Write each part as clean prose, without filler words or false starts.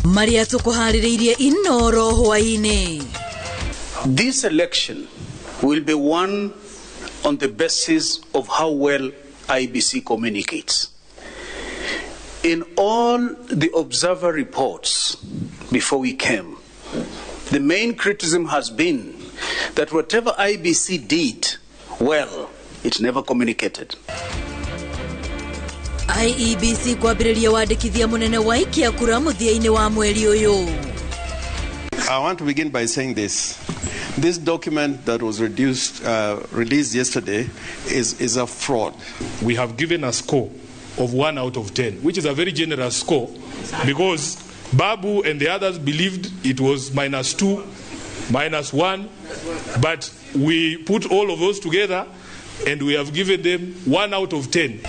Maria tukuharĩrĩirie Inoro hwainĩ. This election will be won on the basis of how well IEBC communicates. In all the observer reports before we came, the main criticism has been that whatever IEBC did well, it never communicated. IEBC kwambĩrĩria wandĩkithia mũnene wa aikia kura mũthia-inĩ wa mweri ũyũ. I want to begin by saying this. This document that was released yesterday is a fraud. We have given a score of 1 out of 10, which is a very generous score, because Babu and the others believed it was -2, -1, but we put all of those together and we have given them 1 out of 10.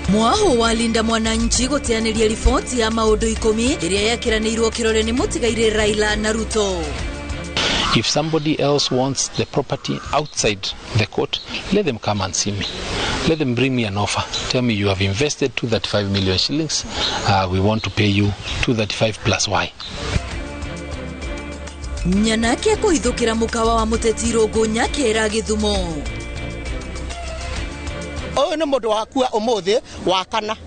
Mwaho wa Linda Mwananchi gũteanĩria riboti ya maũndũ 10 ĩrĩa yekiranĩirwo kĩrore nĩ mũtigairĩ Raila na Ruto. If somebody else wants the property outside the court, let them come and see me. Let them bring me an offer. Tell me you have invested 235 million shillings. We want to pay you 235 plus Y. Nyanake kũhithũkĩra mũkawa wa mũteti Rũngũ Nyakera Gĩthumo. Ũyũ nĩ mũndũ wakua ũmũthĩ wa kana.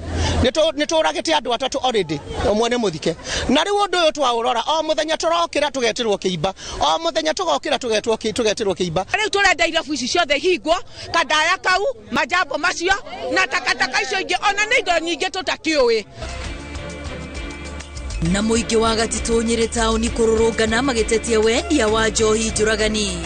Nĩ tũragĩte andũ atatũ already, ũmwe nĩ mũthike. Na rĩu ũndũ ũyũ twaũrora o mũthenya tũrokĩra tũgetĩrwo kĩimba, o mũthenya tũgokĩra tũgetĩrwo kĩimba. Rĩu tũrenda irabu ici ciothe hingwo, kandaya kau, majambo macio na takataka icio ingĩ, ona nĩ indo nyingĩ tũtakĩũĩ. Na mũingĩ wa Gatitũ Nyĩrĩ taũni kũrũrũngana magĩtetia wendia wa njohi njũragani.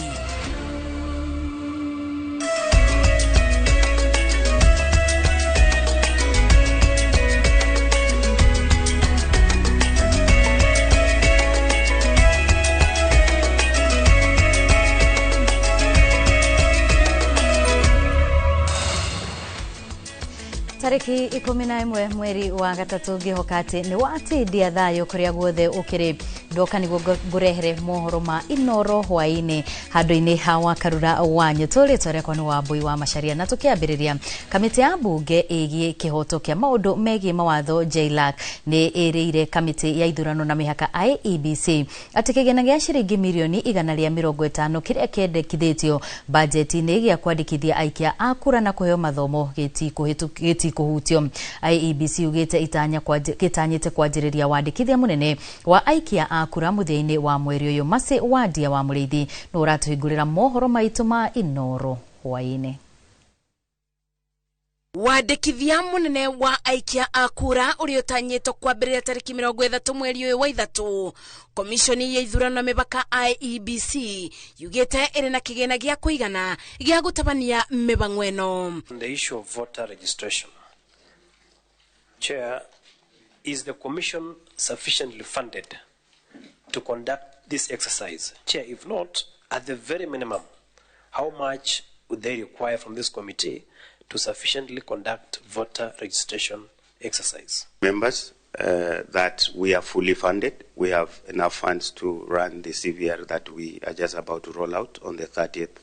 Tariki 11 mweri wa gatatu ngihoka ati ni watindia thayo kuria guothe ukiri ndoka niguo ngurehere mohoro ma Inoro hwaini handu-ini ha wa Karura wa Nyũtũ. Rĩtwa rĩakwa nĩ Wambui wa Macharia, na tukiambĩrĩria kamĩtĩ ya mbunge ĩgiĩ kĩhoto kĩa maũndũ megiĩ mawatho JLAC nĩ ĩrĩire kamĩtĩ ya ithurano na mĩhaka IEBC atĩ kĩgĩna gĩa ciringi mirioni 150 kĩrĩa kĩendekithĩtio bajeti-inĩ gĩa kwandĩkithia aikia a kura na kũheo mathomo gĩtikũhutio. IEBC yugĩte gĩtanyĩte kwanjĩrĩria wandĩkithia mũnene wa aikia a kura mũthia-inĩ wa mweri ũyũ. Masi Wandia wa Mũrĩithi nĩ ũratũhingũrĩra mohoro maitũ ma Inoro hwainĩ. Wandĩkithia mũnene wa aikia a kura ũrĩa ũtanyĩtwo kwambĩrĩria tarĩki 30 mweri ũyũ wa ithatũ, komishoni ya ithurano na mĩhaka IEBC yugĩte ĩrĩ na kĩgĩna gĩa kũigana gĩa gũtabania mĩbango ĩno. The issue of voter registration, Chair, is the commission sufficiently funded to conduct this exercise? Chair, if not, at the very minimum, how much would they require from this committee to sufficiently conduct voter registration exercise? Members, that we are fully funded. We have enough funds to run the CVR that we are just about to roll out on the 30th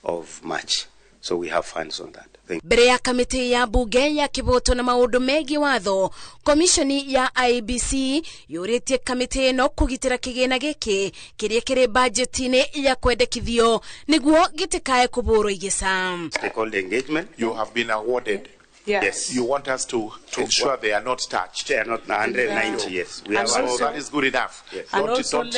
of March. So we have funds on that. Mbere ya kamĩtĩ ya mbunge ya kĩboto na maũndũ megiĩ watho, komishoni ya IEBC yũrĩtie kamĩtĩ ĩno kũgitĩra kĩgĩna gĩkĩ kĩrĩa kĩrĩ bajeti-inĩ ya kwendekithio nĩguo gĩtikae kũbũrwo igĩca. Stakeholder engagement. You have been awarded. Yeah. Yes. You want us to ensure they are not touched. They are not 190, yes. We have so that is good enough. Yes.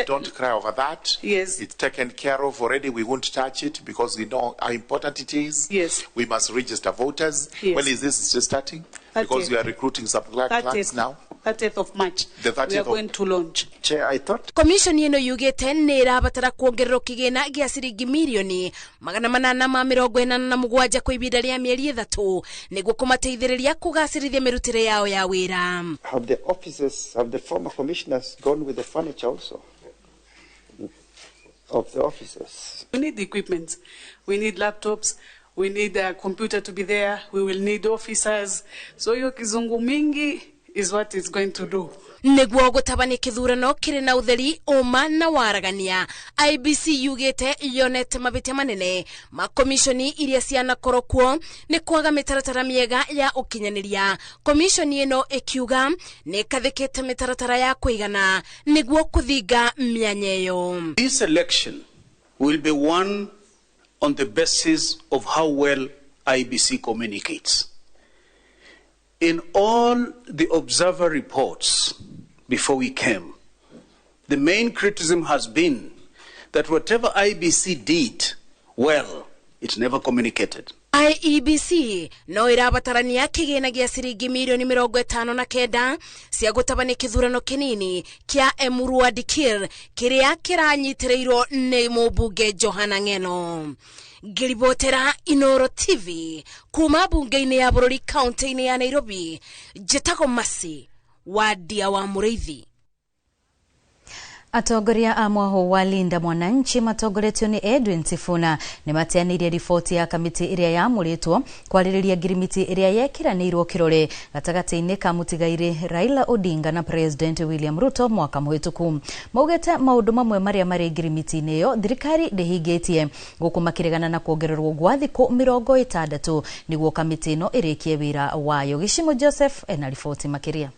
Don't cry over that. Yes. It's taken care of already. We won't touch it because we know how important it is. Yes. We must register voters. Yes. When is this starting? Because we are recruiting some clerks now. 30th of March. The 30th we are going to launch. Chair, I thought Commission ĩno yugĩte nĩ ĩrabatara kuongererwo kĩgĩna gĩa ciringi mirioni 887 kwa ihinda rĩa mĩeri 3 nĩguo kũmateithĩrĩria kũgacĩrithia mĩrutĩre yao ya wĩra. Have the officers, have the former commissioners gone with the furniture also of the officers? We need the equipment. We need laptops. We need a computer to be there. We will need officers. So hiyo kizungu mingi is what it's going to do. Nĩguo gũtabania kĩthurano kĩrĩ na ũtheri, ũma na waragania, IEBC yugĩte yonete mabĩtia manene ma komishoni iria cianakorwo kuo nĩ kwaga mĩtaratara mĩega ya ũkinyanĩria. Komishoni ĩno ĩkiuga nĩ ĩkathĩkĩte mĩtaratara ya kũigana nĩguo kũthinga mĩanya ĩyo. This election will be won on the basis of how well IEBC communicates. In all the observer reports before we came, the main criticism has been that whatever IEBC did well, it never communicated. IEBC no irabatarania kĩgĩna gĩa ciringi mirioni 59 cia gũtabania kĩthurano kĩnini kĩa Emurua Dikirr kĩrĩa kĩranyitĩrĩirwo nĩ mũmbunge Johana Ng'eno. Ngĩribotera Inooro TV kuma bunge-inĩ ya bũrũri kaunti-inĩ ya Nairobi, njĩtagwo Mercy Wandia wa Mũrĩithi. Atongoria a mwaho wa Linda Mwananchi matongoretio nĩ Edwin Sifuna nĩ mateanĩirie riboti ya kamĩtĩ ĩrĩa yamũrĩtwo kwarĩrĩria ngirimiti ĩrĩa yekiranĩirwo kĩrore gatagatĩ-inĩ ka mũtigairĩ Raila Odinga na President William Ruto mwaka mũhĩtũku. Maugĩte maũndũ mamwe marĩa marĩ ngirimiti-inĩ ĩyo thirikari ndĩhingĩtie, gũkũ makĩregana na kuongererwo gwa thikũ 60 nĩguo kamĩtĩ ĩno ĩrĩkie wĩra wayo. Gĩcimo Joseph ena riboti makĩria.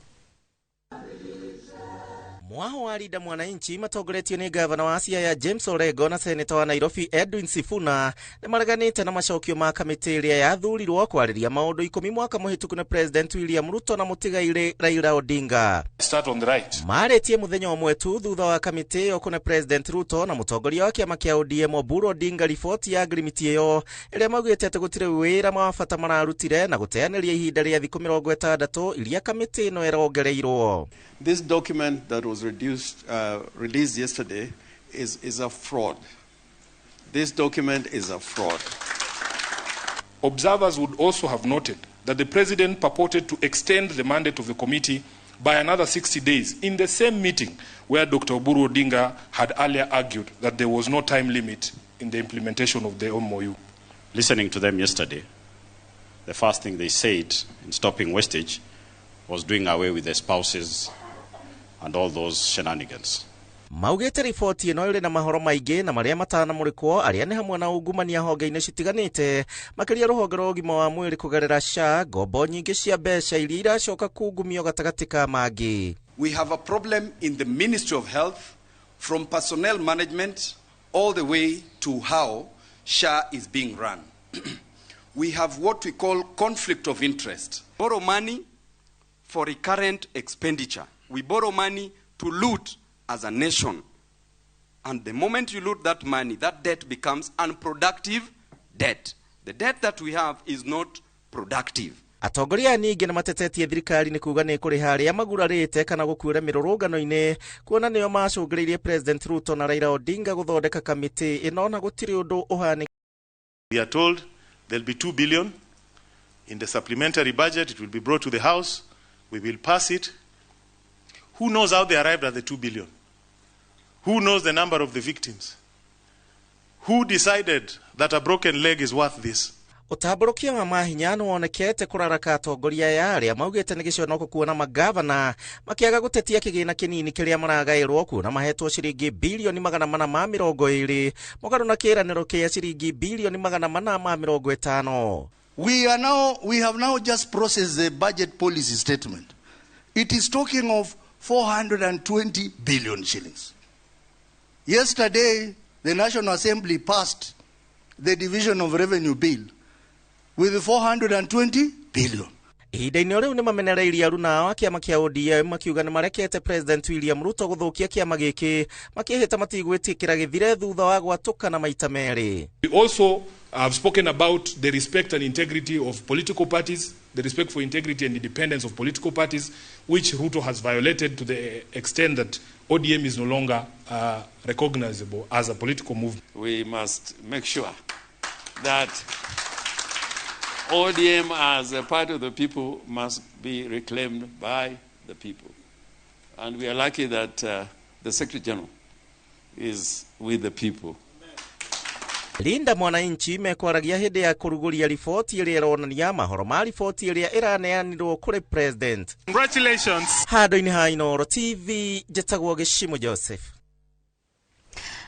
Mwaho wa Linda Mwananchi matongoretio nĩ gavana wa Siaya James Orengo na seneta wa Nairobi Edwin Sifuna nĩ mareganĩte na macokio ma kamĩtĩ ĩrĩa yathurirwo kwarĩria maũndũ 10 mwaka mũhĩtũku nĩ President William Ruto na mũtigairĩ Raila Odinga. Start on the right. Marĩtie mũthenya ũmwe tu thutha wa kamĩtĩ ĩyo kũne President Ruto na mũtongoria wa kĩama kĩa ODM Oburu Odinga riboti ya ngirimiti ĩyo ĩrĩa maugĩte atĩ gũtirĩ wĩra wa bata mararutire na gũteanĩria ihinda rĩa thikũ 60 iria kamĩtĩ ĩno ĩrongereirwo. This document that was released yesterday is a fraud. This document is a fraud. Observers would also have noted that the president purported to extend the mandate of the committee by another 60 days in the same meeting where Dr. Oburu Odinga had earlier argued that there was no time limit in the implementation of the MOU. Listening to them yesterday, the first thing they said in stopping wastage was doing away with the spouses and all those shenanigans. Maugĩte riboti ĩno ĩrĩ na mahoro maingĩ na marĩa matanamũrĩkwo arĩa nĩ hamwe na ungumania honge-inĩ citiganĩte, makĩria rũhonge rwa ũgima wa mwĩrĩ kũgerera SHA, ngombo nyingĩ cia mbeca iria iracoka kungumio gatagatĩ ka mangĩ. We have a problem in the Ministry of Health from personnel management all the way to how SHA is being run. We have what we call conflict of interest. Borrow money for recurrent expenditure. We borrow money to loot as a nation. And the moment you loot that money, that debt becomes unproductive debt. The debt that we have is not productive. Atongoria ningĩ nĩ matetetie thirikari nĩ kuga nĩ kũrĩha arĩa magurarĩte kana gũkuĩra mĩrũrũngano-inĩ kuona nĩo macũngĩrĩirie President Ruto na Raila Odinga gũthondeka kamĩtĩ ĩno na gũtirĩ ũndũ ũhanĩkĩte. We are told there'll be 2 billion in the supplementary budget. It will be brought to the House. We will pass it. Who knows how they arrived at the 2 billion? Who knows the number of the victims? Who decided that a broken leg is worth this? Ũtambũrũkia wa mahinya nĩ wonekete kũraraka atongoria aya arĩa maugĩte nĩ gĩconoko kuona magavana makĩaga gũtetia kĩgĩna kĩnini kĩrĩa maragaĩrwo kuona mahetwo ciringi bilioni 420 mũgarũ na kĩĩranĩro kĩa ciringi bilioni 450. We have now just processed the budget policy statement. It is talking of 420 billion shillings. Yesterday, the National Assembly passed the Division of Revenue Bill with 420 billion. Ihinda-inĩ rĩu nĩ mamenereirie aruna ao a kĩama kĩa ODM makiuga nĩ marekete President William Ruto gũthũkia kĩama gĩkĩ makĩhĩta matigwĩtĩkĩra gĩthire thutha wa gwatũkana maita merĩ. We also have spoken about the respect and integrity of political parties, the respect for integrity and independence of political parties, which Ruto has violated to the extent that ODM is no longer recognizable as a political movement. We must make sure that ODM as a part of the people must be reclaimed by the people. And we are lucky that the Secretary General is with the people. Linda Mwananchi mekwaragia hĩndĩ ya kũrugũria riboti ĩrĩa ĩronania mahoro ma riboti ĩrĩa ĩraneanirwo kũrĩ president. Congratulations. Handũ-inĩ ha Inooro TV njĩtagwo Gĩcimo Joseph.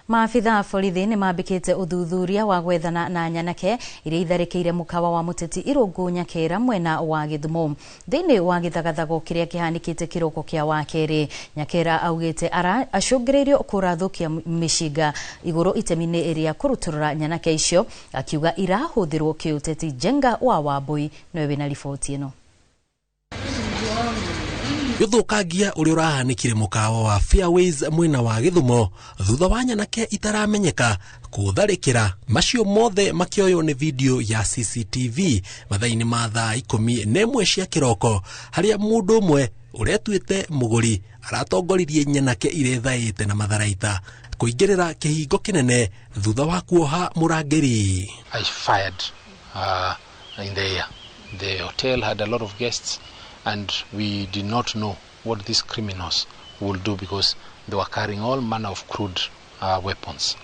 Maabitha a borithi nĩ mambĩkĩte ũthuthuria wa gwethana na nyanake iria itharĩkĩire mũkawa wa mũteti Irũngũ Nyakera mwena wa Gĩthumo. Thĩinĩ wa gĩthagathago kĩrĩa kĩhanĩkĩte kĩroko kĩa wakerĩ, Nyakera augĩte acũngĩrĩirio kũrathũkia mĩcinga igũrũ itemi-inĩ rĩa kũrutũrũra nyanake icio, akiuga irahũthĩrwo kĩũteti. Njenga wa Wambui nĩwe wĩna riboti ĩno. Gĩthũkangia ũrĩa ũrahanĩkire mũkawa wa Fairways mwena wa Gĩthumo thutha wa nyanake itaramenyeka kũtharĩkĩra, macio mothe makĩoywo nĩ video ya CCTV mathaa-inĩ ma thaa 11 cia kĩroko, harĩa mũndũ ũmwe ũretuĩte mũgũri aratongoririe nyanake irethaĩte na matharaita kũingĩrĩra kĩhingo kĩnene thutha wa kuoha mũrangĩri. I fired in the air. The hotel had a lot of guests and we did not know what these criminals would do because they were carrying all manner of crude weapons.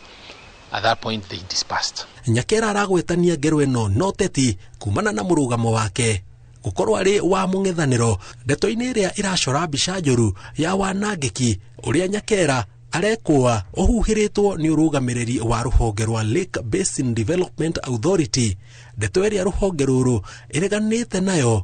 At that point they dispersed. Nyakera aragwetania ngero ĩno no teti kumana na mũrũgamo wake gũkorwo arĩ wa mũng'ethanĩro ndeto-inĩ ĩrĩa ĩracora mbica njũru ya wanangĩki ũrĩa Nyakera arekũa ũhuhĩrĩtwo nĩ ũrũgamĩrĩri wa rũhonge rwa Lake Basin Development Authority, ndeto ĩrĩa rũhonge rũrũ ĩreganĩte nayo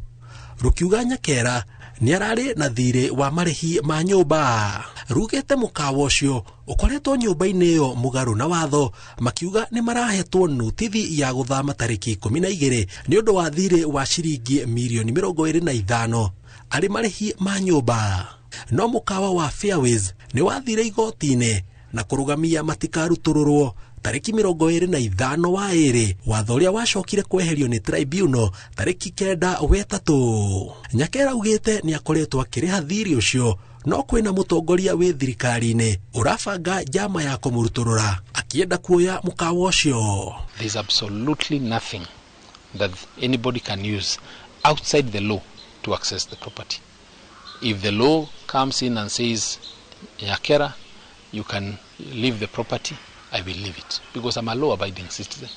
rũkiuga Nyakera nĩ ararĩ na thirĩ wa marĩhi ma nyũmba. Rugĩte mũkawa ũcio ũkoretwo nyũmba-inĩ ĩyo mũgarũ na watho, makiuga nĩ marahetwo notithi ya gũthama tarĩki 12 nĩ ũndũ wa thirĩ wa ciringi mirioni 25 arĩ marĩhi ma nyũmba. No mũkawa wa Fairways nĩ wathire igoti-inĩ na kũrũgamia matikarutũrũrwo tarĩki 25 wa ĩrĩ, watho ũrĩa wacokire kweherio nĩ tribunal tarĩki 9 wetatũ. Nyakera augĩte nĩ akoretwo akĩrĩha thirĩ ũcio, no kwĩna mũtongoria wĩ thirikari-inĩ ũrabanga njama ya kũmũrutũrũra akĩenda kuoya mũkawa ũcio. There's absolutely nothing that anybody can use outside the law to access the property. If the law comes in and says, Nyakera, you can leave the property, I will leave it because I'm a law-abiding citizen.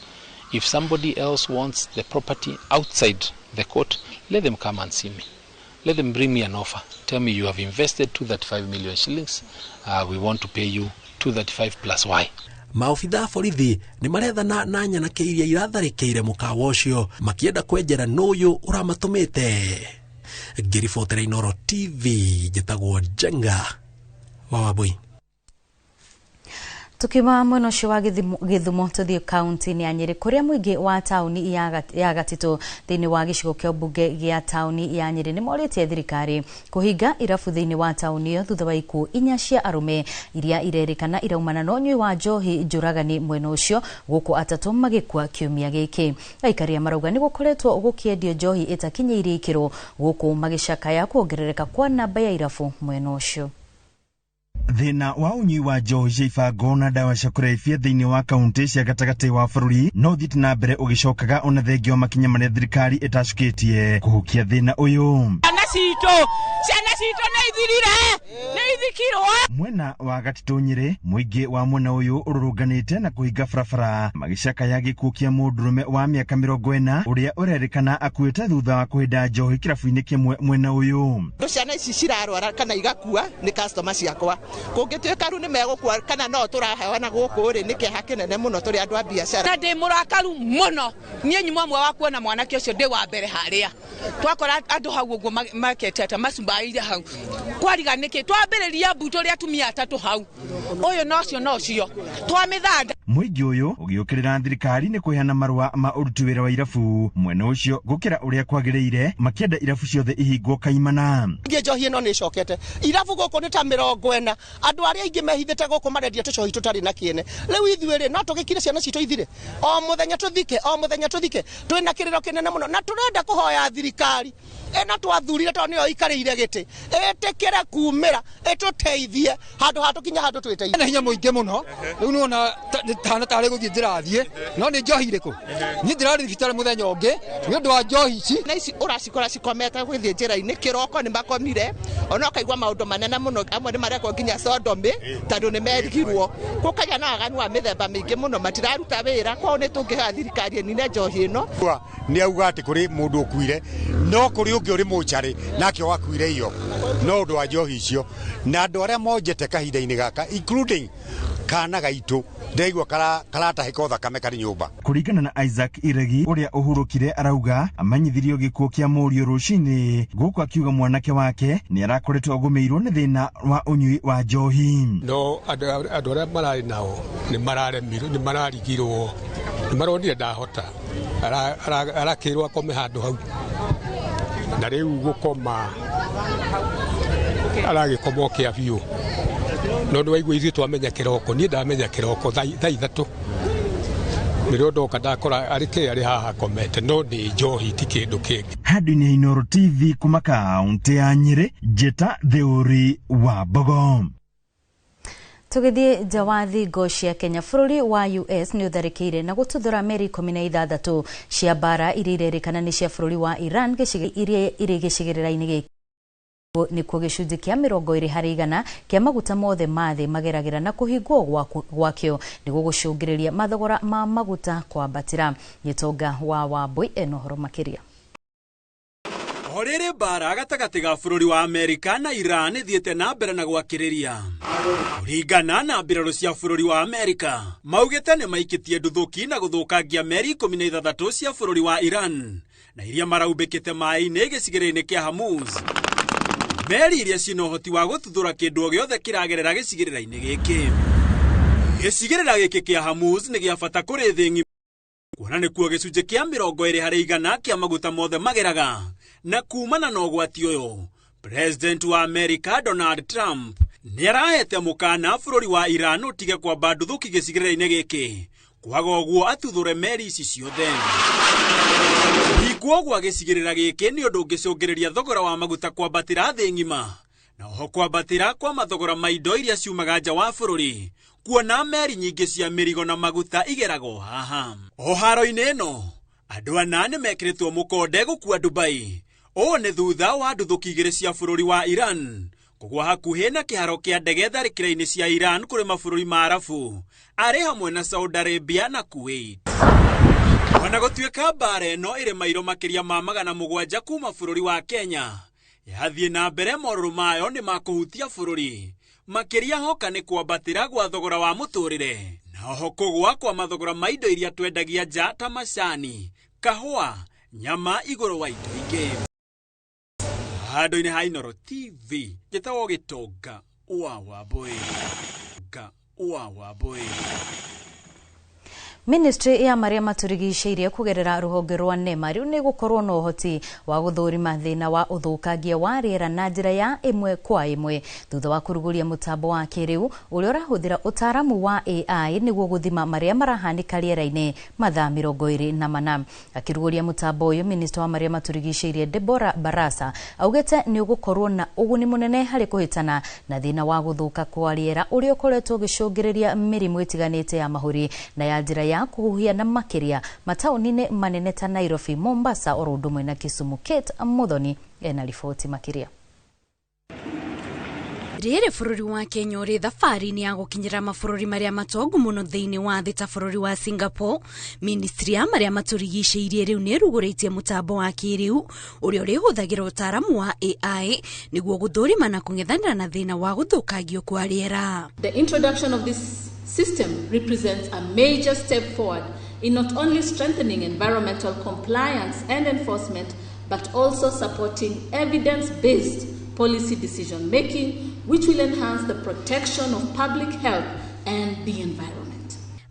If somebody else wants the property outside the court, let them come and see me. Let them bring me an offer. Tell me you have invested 235 million shillings. We want to pay you 235 plus Y. Maobitha a borithi nĩ marethana na nyanake iria iratharĩkĩire mũkawa ũcio makĩenda kwenjera nũyũ ũramatũmĩte. Ngĩribotera Inooro TV njĩtagwo Njenga wa Wambui. Tukiuma mwena ũcio wa Gĩthumo tũthiĩ kaunti-inĩ ya Nyĩrĩ kũrĩa mũingĩ wa taũni ya Gatitũ thĩinĩ wa gĩcigo kĩa mbunge gĩa taũni ya Nyĩrĩ nĩ morĩtie thirikari kũhinga irabu thĩinĩ wa taũni ĩyo thutha wa ikuũ 4 cia arũme iria irerĩkana iraumana na ũnyui wa njohi njũragani mwena ũcio, gũkũ 3 magĩkua kiumia gĩkĩ. Aikaria marauga nĩ gũkoretwo gũkĩendio njohi ĩtakinyĩirie ikĩro, gũkũ magĩcakaya kuongerereka kwa namba ya irabu mwena ũcio. Thĩna wa ũnyui wa njohi cia ibango na ndawa cia kũrebia thĩinĩ wa kaunti cia gatagatĩ wa bũrũri no ũthiĩte na mbere ũgĩcokaga ona thengia wa makinya marĩa thirikari ĩtacukĩtie kũhukia thĩna ũyũ. Ciana citũ nĩ ithirire, nĩ ithikirwo. Mwena wa Gatitũ Nyĩrĩ, mũingĩ wa mwena ũyũ ũrũrũnganĩte na kũhinga barabara magĩcakaya gĩkuũ kĩa mũndũrũme wa mĩaka 40 ũrĩa ũrerĩkana akuĩte thutha wa kũhĩnda njohi kĩrabu-inĩ kĩmwe mwena ũyũ. Ciana ici cirarwara kana igakua nĩ customer ciakwa, kũngĩtuĩka rĩu nĩ megũkua kana no tũraheana gũkũ rĩ, nĩ kĩeha kĩnene mũno tũrĩ andũ a biacara. Na ndĩ mũrakaru mũno niĩ nyuma ũmwe wa kuona mwanake ũcio ndĩ wa mbere harĩa twakora andũ hau ũguo makete ata macumbaire hau kwariga nĩkĩ twambĩrĩria mbu tũrĩ atumia 3 hau ũyũ nocio twamĩthanda. Mũingĩ ũyũ ũgĩũkĩrĩra thirikari nĩ kũheana marũa ma ũruti wĩra wa irabu mwena ũcio gũkĩra ũrĩa kwagĩrĩire, makĩenda irabu ciothe ihingwo kaimana. Ingĩ njohi ĩno nĩ ĩcokete irabu gũkũ nĩ ta 40, andũ arĩa aingĩ mehithĩte gũkũ marendia tũcohi tũtarĩ na kĩene. Rĩu ithuĩ rĩ no tũgĩkire ciana citũ ithire, o mũthenya tũthike, o mũthenya tũthike, twĩna kĩrĩro kĩnene mũno na tũrenda kũhoya thirikari ĩno twathurire tondũ nĩyo ikarĩire gĩtĩ ĩtĩkĩre kumĩra ĩtũteithie handũ ha tũkinya handũ twĩteithie. Na hinya mũingĩ mũno rĩu nĩwona Ndĩhana tarĩ gũthiĩ ndĩrathiĩ no nĩ njohi irĩkũ niĩ ndĩrarĩ thibitarĩ mũthenya ũngĩ nĩ ũndũ wa njohi ici. Na ici ũracikora cikomete gũthiĩ njĩra-inĩ kĩroko nĩ makomire ona ũkaigua maũndũ manene mũno amwe nĩ marekwo nginya sodomy tondũ nĩ merigirwo gũkagĩa na waganu wa mĩthemba mĩingĩ mũno matiraruta wĩra kwao nĩ tũngĩhoya thirikari ĩnine njohi ĩno. Nĩ auga atĩ kũrĩ mũndũ ũkuire no kũrĩ ũngĩ ũrĩ mũcarĩ nake wakuire iyo no ũndũ wa njohi icio na andũ arĩa monjete kahinda-inĩ gaka including kana gaitũ ndĩraigua karatahĩka thakame karĩ nyũmba. Kũringana na Isaac Iregi ũrĩa ũhurũkire arauga amenyithirio gĩkuũ kĩa mũriũ rũcinĩ gũkũ akiuga mwanake wake nĩ arakoretwo agũmĩirwo nĩ thĩna wa ũnyui wa njohi. No andũ arĩa mararĩ nao nĩ mararemirwo nĩ mararigirwo nĩ maronire ndahota arakĩrwo akome handũ hau na rĩu gũkoma aragĩkoma kĩa biũ no nĩ waigua ithuĩ twamenya kĩroko niĩ ndamenya kĩroko thaa 3 nĩrĩo ndoka ndakora arĩ kĩ arĩ haha akomete no nĩ njohi ti kĩndũ kĩngĩ. Handũ-inĩ Inooro TV kuma kaũntĩ ya Nyĩrĩ, Njĩta Theũri wa Mbogo. Tũgĩthiĩ nja wa thingo cia Kenya, bũrũri wa US nĩ ũtharĩkĩire na gũtuthũra meri 16 cia mbara iria irerĩkana nĩ cia bũrũri wa Iran iria irĩ gĩcigĩrĩra-inĩ gĩkĩ nĩkuo gĩcunjĩ kĩa 20 harĩ igana kĩa maguta mothe ma thĩ mageragĩra na kũhingwo gwakĩo nĩguo gũcũngĩrĩria mathogora ma maguta kwambatĩra. Gĩtonga wa Wambui ena ũhoro makĩria. O rĩrĩ mbara gatagatĩ ga bũrũri wa Amerika na Iran ĩthiĩte na mbere na gwakĩrĩria kũringana na mbirarũ cia bũrũri wa Amerika maugĩte nĩ maikĩtie nduthũki na gũthũkangia meri 16 cia bũrũri wa Iran na iria maraumbĩkĩte maĩ-inĩ gĩcigĩrĩra-inĩ kĩa Hormuz. Meri iria cina ũhoti wa gũtuthũra kĩndũ o gĩothe kĩragerera gĩcigĩrĩra-inĩ gĩkĩ. Gĩcigĩrĩra gĩkĩ kĩa Hormuz nĩ gĩa bata kũrĩ thĩ ng'ima kuona nĩkuo gĩcunjĩ kĩa 20 harĩ igana kĩa maguta mothe mageraga na kumana na ũgwati ũyũ President wa America Donald Trump nĩ arahete mũkana bũrũri wa Iran ũtige kwamba nduthũki gĩcigĩrĩra-inĩ gĩkĩ kwaga ũguo atuthũre meri ici ciothe. Kũhingwo gwa gĩcigĩrĩra gĩkĩ nĩ ũndũ ũngĩcũngĩrĩria thogora wa maguta kwambatĩra thĩ ng'ima na oho kwambatĩra kwa mathogora ma indo iria ciumaga nja wa bũrũri kuona meri nyingĩ cia mĩrigo na maguta igeragwo haha. O haro-inĩ ĩno andũ ana nĩ mekĩrĩtwo mũkonde gũkua Dubai ũũ nĩ thutha wa nduthũki igĩrĩ cia bũrũri wa Iran kũgwa hakuhĩ na kĩharo kĩa ndege tharĩkĩra-inĩ cia Iran kũrĩ mabũrũri ma Arabu arĩ hamwe na Saudi Arabia na Kuwait. Ona gũtuĩka mbara ĩno ĩrĩ mairo makĩria ma 700 kuma bũrũri wa Kenya yathiĩ na mbere morũrũ mayo nĩ makũhutia bũrũri makĩria hoka nĩ kwambatĩra gwa thogora wa mũtũrĩre na oho kũgũa kwa mathogora ma indo iria twendagia nja ta macani, kahũa, nyama igũrũ wa indo ingĩ. Handũ-inĩ ha Inooro TV njĩtagwo Gĩtonga wa Wambui. Wa Wambui. Ministry ya maria maturigicĩirie kũgerera rũhonge rwa NEMA rĩu nĩ gũkorwo na ũhoti wa gũthũrima thĩna wa ũthũkangia wa rĩera na njĩra ya ĩmwe kwa ĩmwe thutha wa kũrugũria mũtambo wa kĩrĩu ũrĩa ũrahũthĩra ũtaaramu wa AI nĩguo gũthima marĩa marahanĩka rĩera-inĩ mathaa 24. Akĩrugũria mũtambo ũyũ, minista wa maria maturigicĩirie Deborah Barasa augĩte nĩ ũgũkorwo na ũguni mũnene harĩ kũhĩtana na thĩna wa gũthũka kwa rĩera ũrĩa ũkoretwo ũgĩcũngĩrĩria mĩrimũ ĩtiganĩte ya mahũri na ya njĩra ya kuhuhia na makĩria mataũni-inĩ manene ta Nairobi, Mombasa oro ũndũ ũmwe na Kisumu. Kate Muthoni ena riboti makĩria. Rĩrĩ bũrũri wa Kenya ũrĩ thabarĩ-inĩ ya gũkinyĩra mabũrũri marĩa matongu mũno thĩinĩ wa thĩ ta bũrũri wa Singapore, ministry ya marĩa matũrigicĩirie rĩu nĩ ĩrugũrĩtie mũtambo wa kĩrĩu ũrĩa ũrĩhũthagĩra ũtaaramu wa AI nĩguo gũthũrima na kũng'ethanĩra na thĩna wa gũthũkangio kwa rĩera. The introduction of this system represents a major step forward in not only strengthening environmental compliance and enforcement, but also supporting evidence-based policy decision-making, which will enhance the protection of public health and the environment.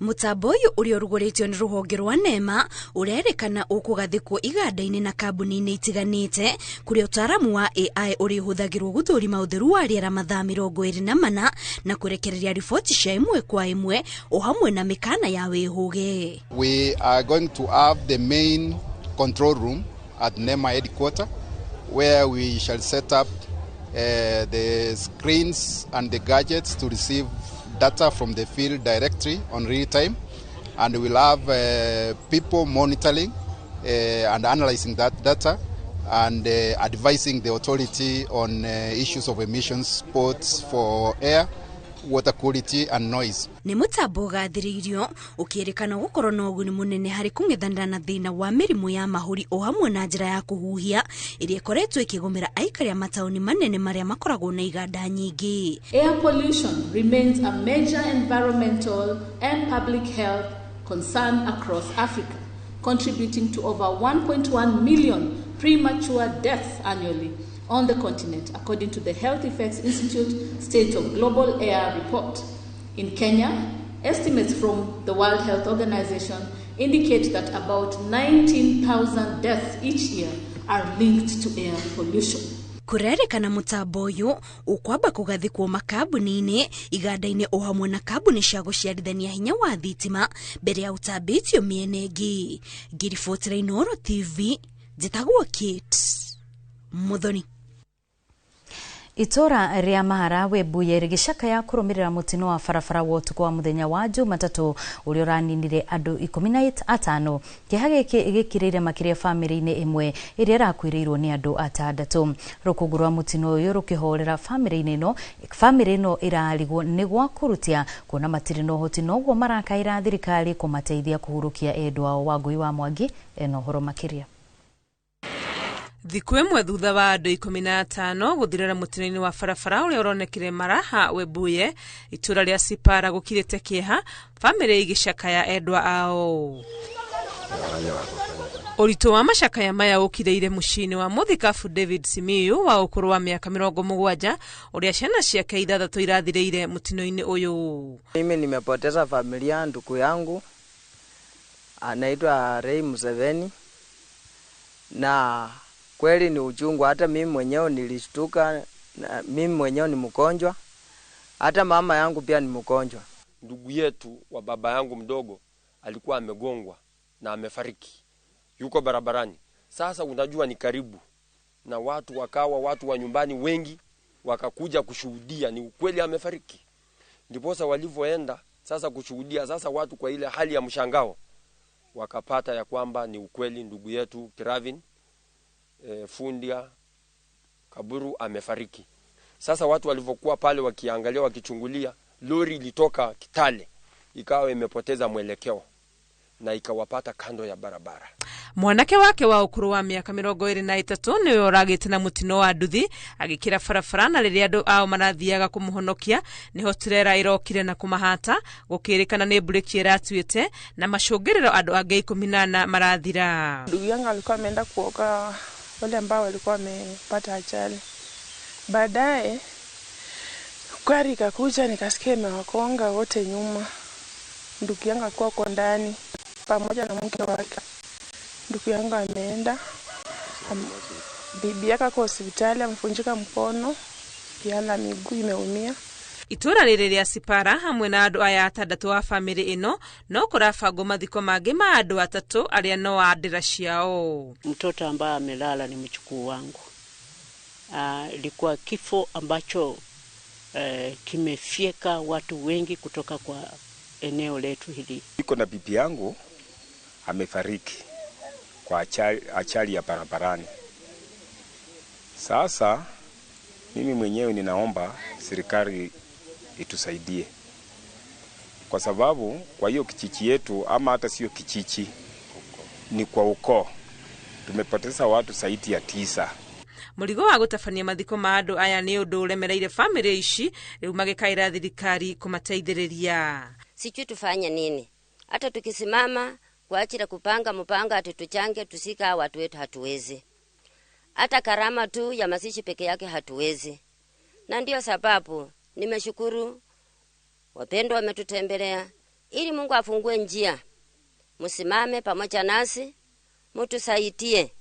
Mũtambo ũyũ ũrĩa ũrugũrĩtio nĩ rũhonge rwa NEMA ũrerĩkana ũkũgathĩkwo iganda-inĩ na kambuni-inĩ itiganĩte kũrĩa ũtaaramu wa AI ũrĩhũthagĩrwo gũthũrima ũtheru wa rĩera mathaa 24 na kũrekereria riboti cia ĩmwe kwa ĩmwe o hamwe na mĩkana ya wĩhũge. We are going to have the main control room at NEMA headquarters where we shall set up the screens and the gadgets to receive data from the field directly on real time, and we'll have people monitoring and analyzing that data and advising the authority on issues of emissions spots for air, water quality and noise. Nĩ mũtambo ũgathĩrĩirio ũkĩrĩkana gũkorwo na ũguni mũnene harĩ kũng'ethanĩra na thĩna wa mĩrimũ ya mahũri o hamwe na njĩra ya kũhuhia ĩrĩa ĩkoretwo ĩkĩgũmĩra aikari a mataũni manene marĩa makoragwo na iganda nyingĩ. Air pollution remains a major environmental and public health concern across Africa, contributing to over 1.1 million premature deaths annually on the continent, according to the Health Effects Institute State of Global Air Report. In Kenya, estimates from the World Health Organization indicate that about 19,000 deaths each year are linked to air pollution. Kũrerĩkana mũtambo ũyũ ũkwamba kũgathĩkwo makambuni-inĩ, iganda-inĩ o hamwe na kambuni cia gũciarithania hinya wa thitima mbere ya ũtambĩtio mĩena ĩngĩ. Ngĩribotera Inooro TV, njĩtagwo Kate Muthoni. Itora ria Mahara Webuye rĩgĩcakaya kũrũmĩrĩra mũtino wa barabara wa ũtukũ wa mũthenya wa Jumatatũ ũrĩa ũraninire andũ 15. Kĩeha gĩkĩ gĩkirĩire makĩria bamĩrĩ-inĩ ĩmwe ĩrĩa ĩrakuĩrĩirwo nĩ andũ atandatũ. Rũkũngũ rwa mũtino ũyũ rũkĩhorera bamĩrĩ-inĩ ĩno, bamĩrĩ ĩno ĩrarigwo nĩ gwa kũrutia kuona matirĩ na ũhoti, noguo marakaĩra thirikari kũmateithia kũhurukia endwa ao. Wangui wa Mwangi ena ũhoro makĩria. Thikũ ĩmwe thutha wa andũ 15 gũthirĩra mũtino-inĩ wa barabara ũrĩa ũronekire Maraha Webuye, itũra rĩa Sipara gũkirĩte kĩeha, bamĩrĩ igĩcakaya endwa ao. Ũritũ wa macakaya maya ũkirĩire mũciĩ-inĩ wa mũthikabu David Simiyu wa ũkũrũ wa mĩaka 70 ũrĩa ciana ciake 6 irathirĩire mũtino-inĩ ũyũ. Mimi nimepoteza familia, ndugu yangu anaitwa Ray Museveni, na kweli ni uchungu. Hata mimi mwenyewe nilishtuka, mimi mwenyewe ni mgonjwa, hata mama yangu pia ni mgonjwa. Ndugu yetu wa baba yangu mdogo alikuwa amegongwa na amefariki, yuko barabarani. Sasa unajua ni karibu na watu, wakawa watu wa nyumbani wengi wakakuja kushuhudia ni ukweli amefariki. Ndiposa walivyoenda sasa kushuhudia, sasa watu kwa ile hali ya mshangao wakapata ya kwamba ni ukweli ndugu yetu Kiravin Fundia Kaburu amefariki. Sasa watu walivyokuwa pale wakiangalia wakichungulia, lori ilitoka Kitale ikawa imepoteza mwelekeo na ikawapata kando ya barabara. Mwanake wake wa ũkũrũ wa mĩaka 23 nĩwe ũragĩte na mũtino wa nduthi agĩkĩra barabara, na rĩrĩa andũ ao marathiaga kũmũhonokia nĩho turera ĩrokire na kũmahata, gũkĩrĩkana nĩ mburĩki ĩratuĩte na macũngĩrĩro andũ angĩ 14 marathira. Ndugu yangu alikuwa ameenda kuokoa wale ambao walikuwa wamepata ajali. Baadaye gari ikakuja, nikasikia imewakonga wote nyuma. Ndugu yangu alikuwa kwa ndani pamoja na mke wake. Ndugu yangu ameenda, bibi yake kwa hospitali amevunjika mkono, pia na miguu imeumia. Itũra rĩrĩ rĩa Sipara hamwe na andũ aya atandatũ a bamĩrĩ ĩno no kũrabangwo mathiko mangĩ ma andũ atatũ arĩa no a ndĩra ciao. Mtoto ambaye amelala ni mchukuu wangu. Ilikuwa kifo ambacho kimefyeka watu wengi kutoka kwa eneo letu hili. Niko na bibi yangu amefariki kwa ajali ya barabarani. Sasa mimi mwenyewe ninaomba serikali itusaidie, kwa sababu kwa hiyo kijiji yetu, ama hata sio kijiji, ni kwa ukoo, tumepoteza watu zaidi ya 9. Mũrigo wa gũtabania mathiko ma andũ aya nĩ ũndũ ũremereire bamĩrĩ ici rĩu magĩkaĩra thirikari kũmateithĩrĩria. Sijui tufanye nini, hata tukisimama kwa ajili ya kupanga mpango ati tuchange tusika watu wetu hatuwezi, hata karama tu ya mazishi peke yake hatuwezi. Na ndio sababu nimeshukuru wapendwa wametutembelea, ili Mungu afungue njia, msimame pamoja nasi mtusaidie,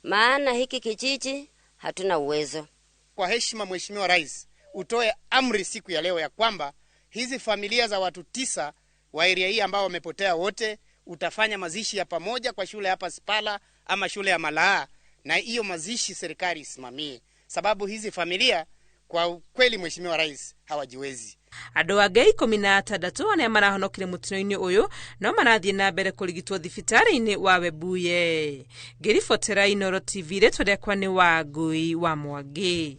maana hiki kijiji hatuna uwezo. Kwa heshima Mheshimiwa Rais, utoe amri siku ya leo ya kwamba hizi familia za watu 9 wa area hii ambao wamepotea wote, utafanya mazishi ya pamoja kwa shule hapa Sipala ama shule ya Malaa, na hiyo mazishi serikali isimamie, sababu hizi familia kwa kweli Mheshimiwa Rais hawajiwezi. Andũ angĩ 16 arĩa marahonokire mũtino-inĩ ũyũ no marathiĩ na mbere kũrigitwo thibitarĩ-inĩ wa Webuye. Ngĩribotera Inooro TV, rĩtwa rĩakwa nĩ Wangui wa Mwangi.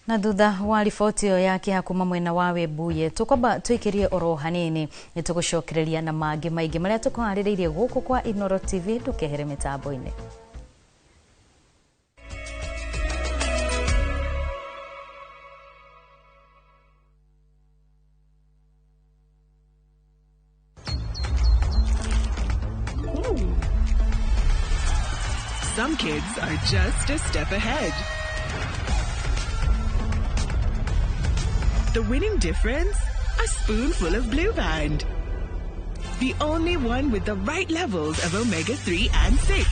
Na thutha wa riboti ĩyo ya kĩeha kuma mwena wa Webuye, tũkwamba tũikĩrie oro hanini, nĩ tũgũcokereria na mangĩ maingĩ marĩa tũkũharĩrĩirie gũkũ kwa Inooro TV. Ndũkehere mĩtambo-inĩ. Some kids are just a step ahead. The winning difference? A spoonful of Blue Band. The only one with the right levels of omega 3 and 6.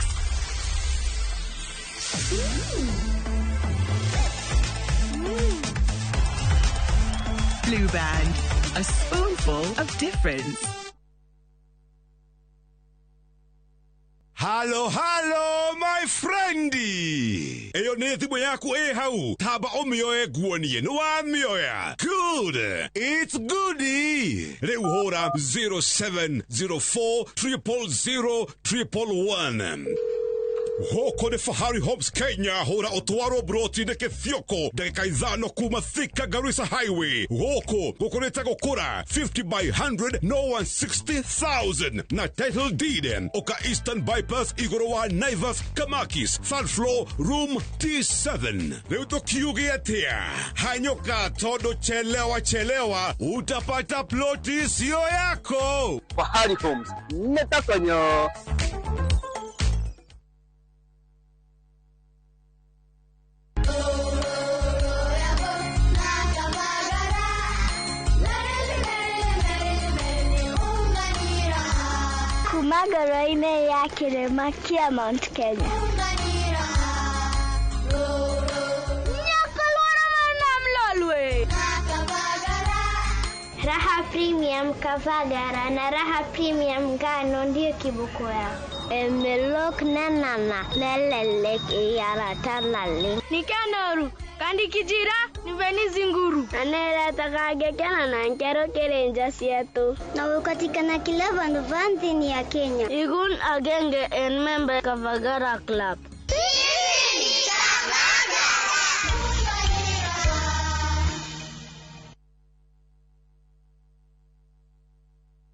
Blue Band, a spoonful of difference. Halo halo my friendi, eyo nĩ thimũ yaku ĩ hau, tamba ũmĩoe nguonie nĩ wamĩoya. Good, it's goodie. Rĩu hũra 0704 000 111. Gũkũ nĩ Fahari Homes Kenya, hũra ũtwarwo broti-inĩ kĩthioko ndagĩka 5 kuma Thika Garissa Highway. Gũkũ gũkũrĩte gũkũra 50 by 100 no 160,000 na title deed. Ũka Eastern Bypass igũrũ wa Naivas Kamakis, third floor room T7. Rĩu tũkiuge atĩa? Hanyũka tondũ chelewa chelewa utapata ploti sio yako. Fahari Homes nĩtakonyo. Kuma ngoro-inĩ ya kĩrĩma kĩa Mount Kenya. Raha Premium Kavagara na Raha Premium Ngano ndiyo kiboko yao. Emelok nanana lelelek iyaratalale. Nikanoru kandi kijira niveni zinguru. Anera na nkero kerenja sietu. Na ukatikana kila vandu vanthini ya Kenya. Igun agenge en member Kavagara Club.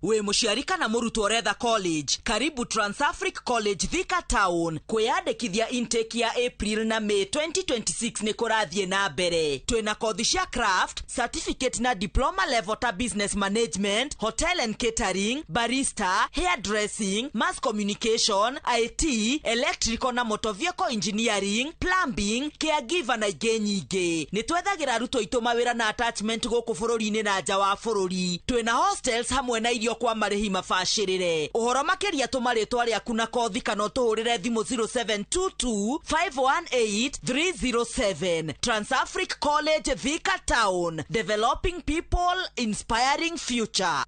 Wĩ mũciari kana mũrutwo ũretha college, karibu Transafric College Thika Town. Kwĩyandĩkithia intake ya April na May 2026 nĩ kũrathiĩ na mbere. Twĩna kothi cia craft, certificate na diploma level ta business management, hotel and catering, barista, hairdressing, mass communication, IT, electrical na motor vehicle engineering, plumbing, caregiver na ingĩ nyingĩ. Nĩ twethagĩra arutwo aitũ mawĩra na attachment gũkũ bũrũri-inĩ na nja wa bũrũri. Twĩna hostels hamwe na irio kwa marĩhi mabacĩrĩre. Ũhoro makĩria tũma rĩtwa rĩaku na kothi kana ũtũhũrĩre thimũ 0722 518 307. Transafric College Thika Town, developing people, inspiring future.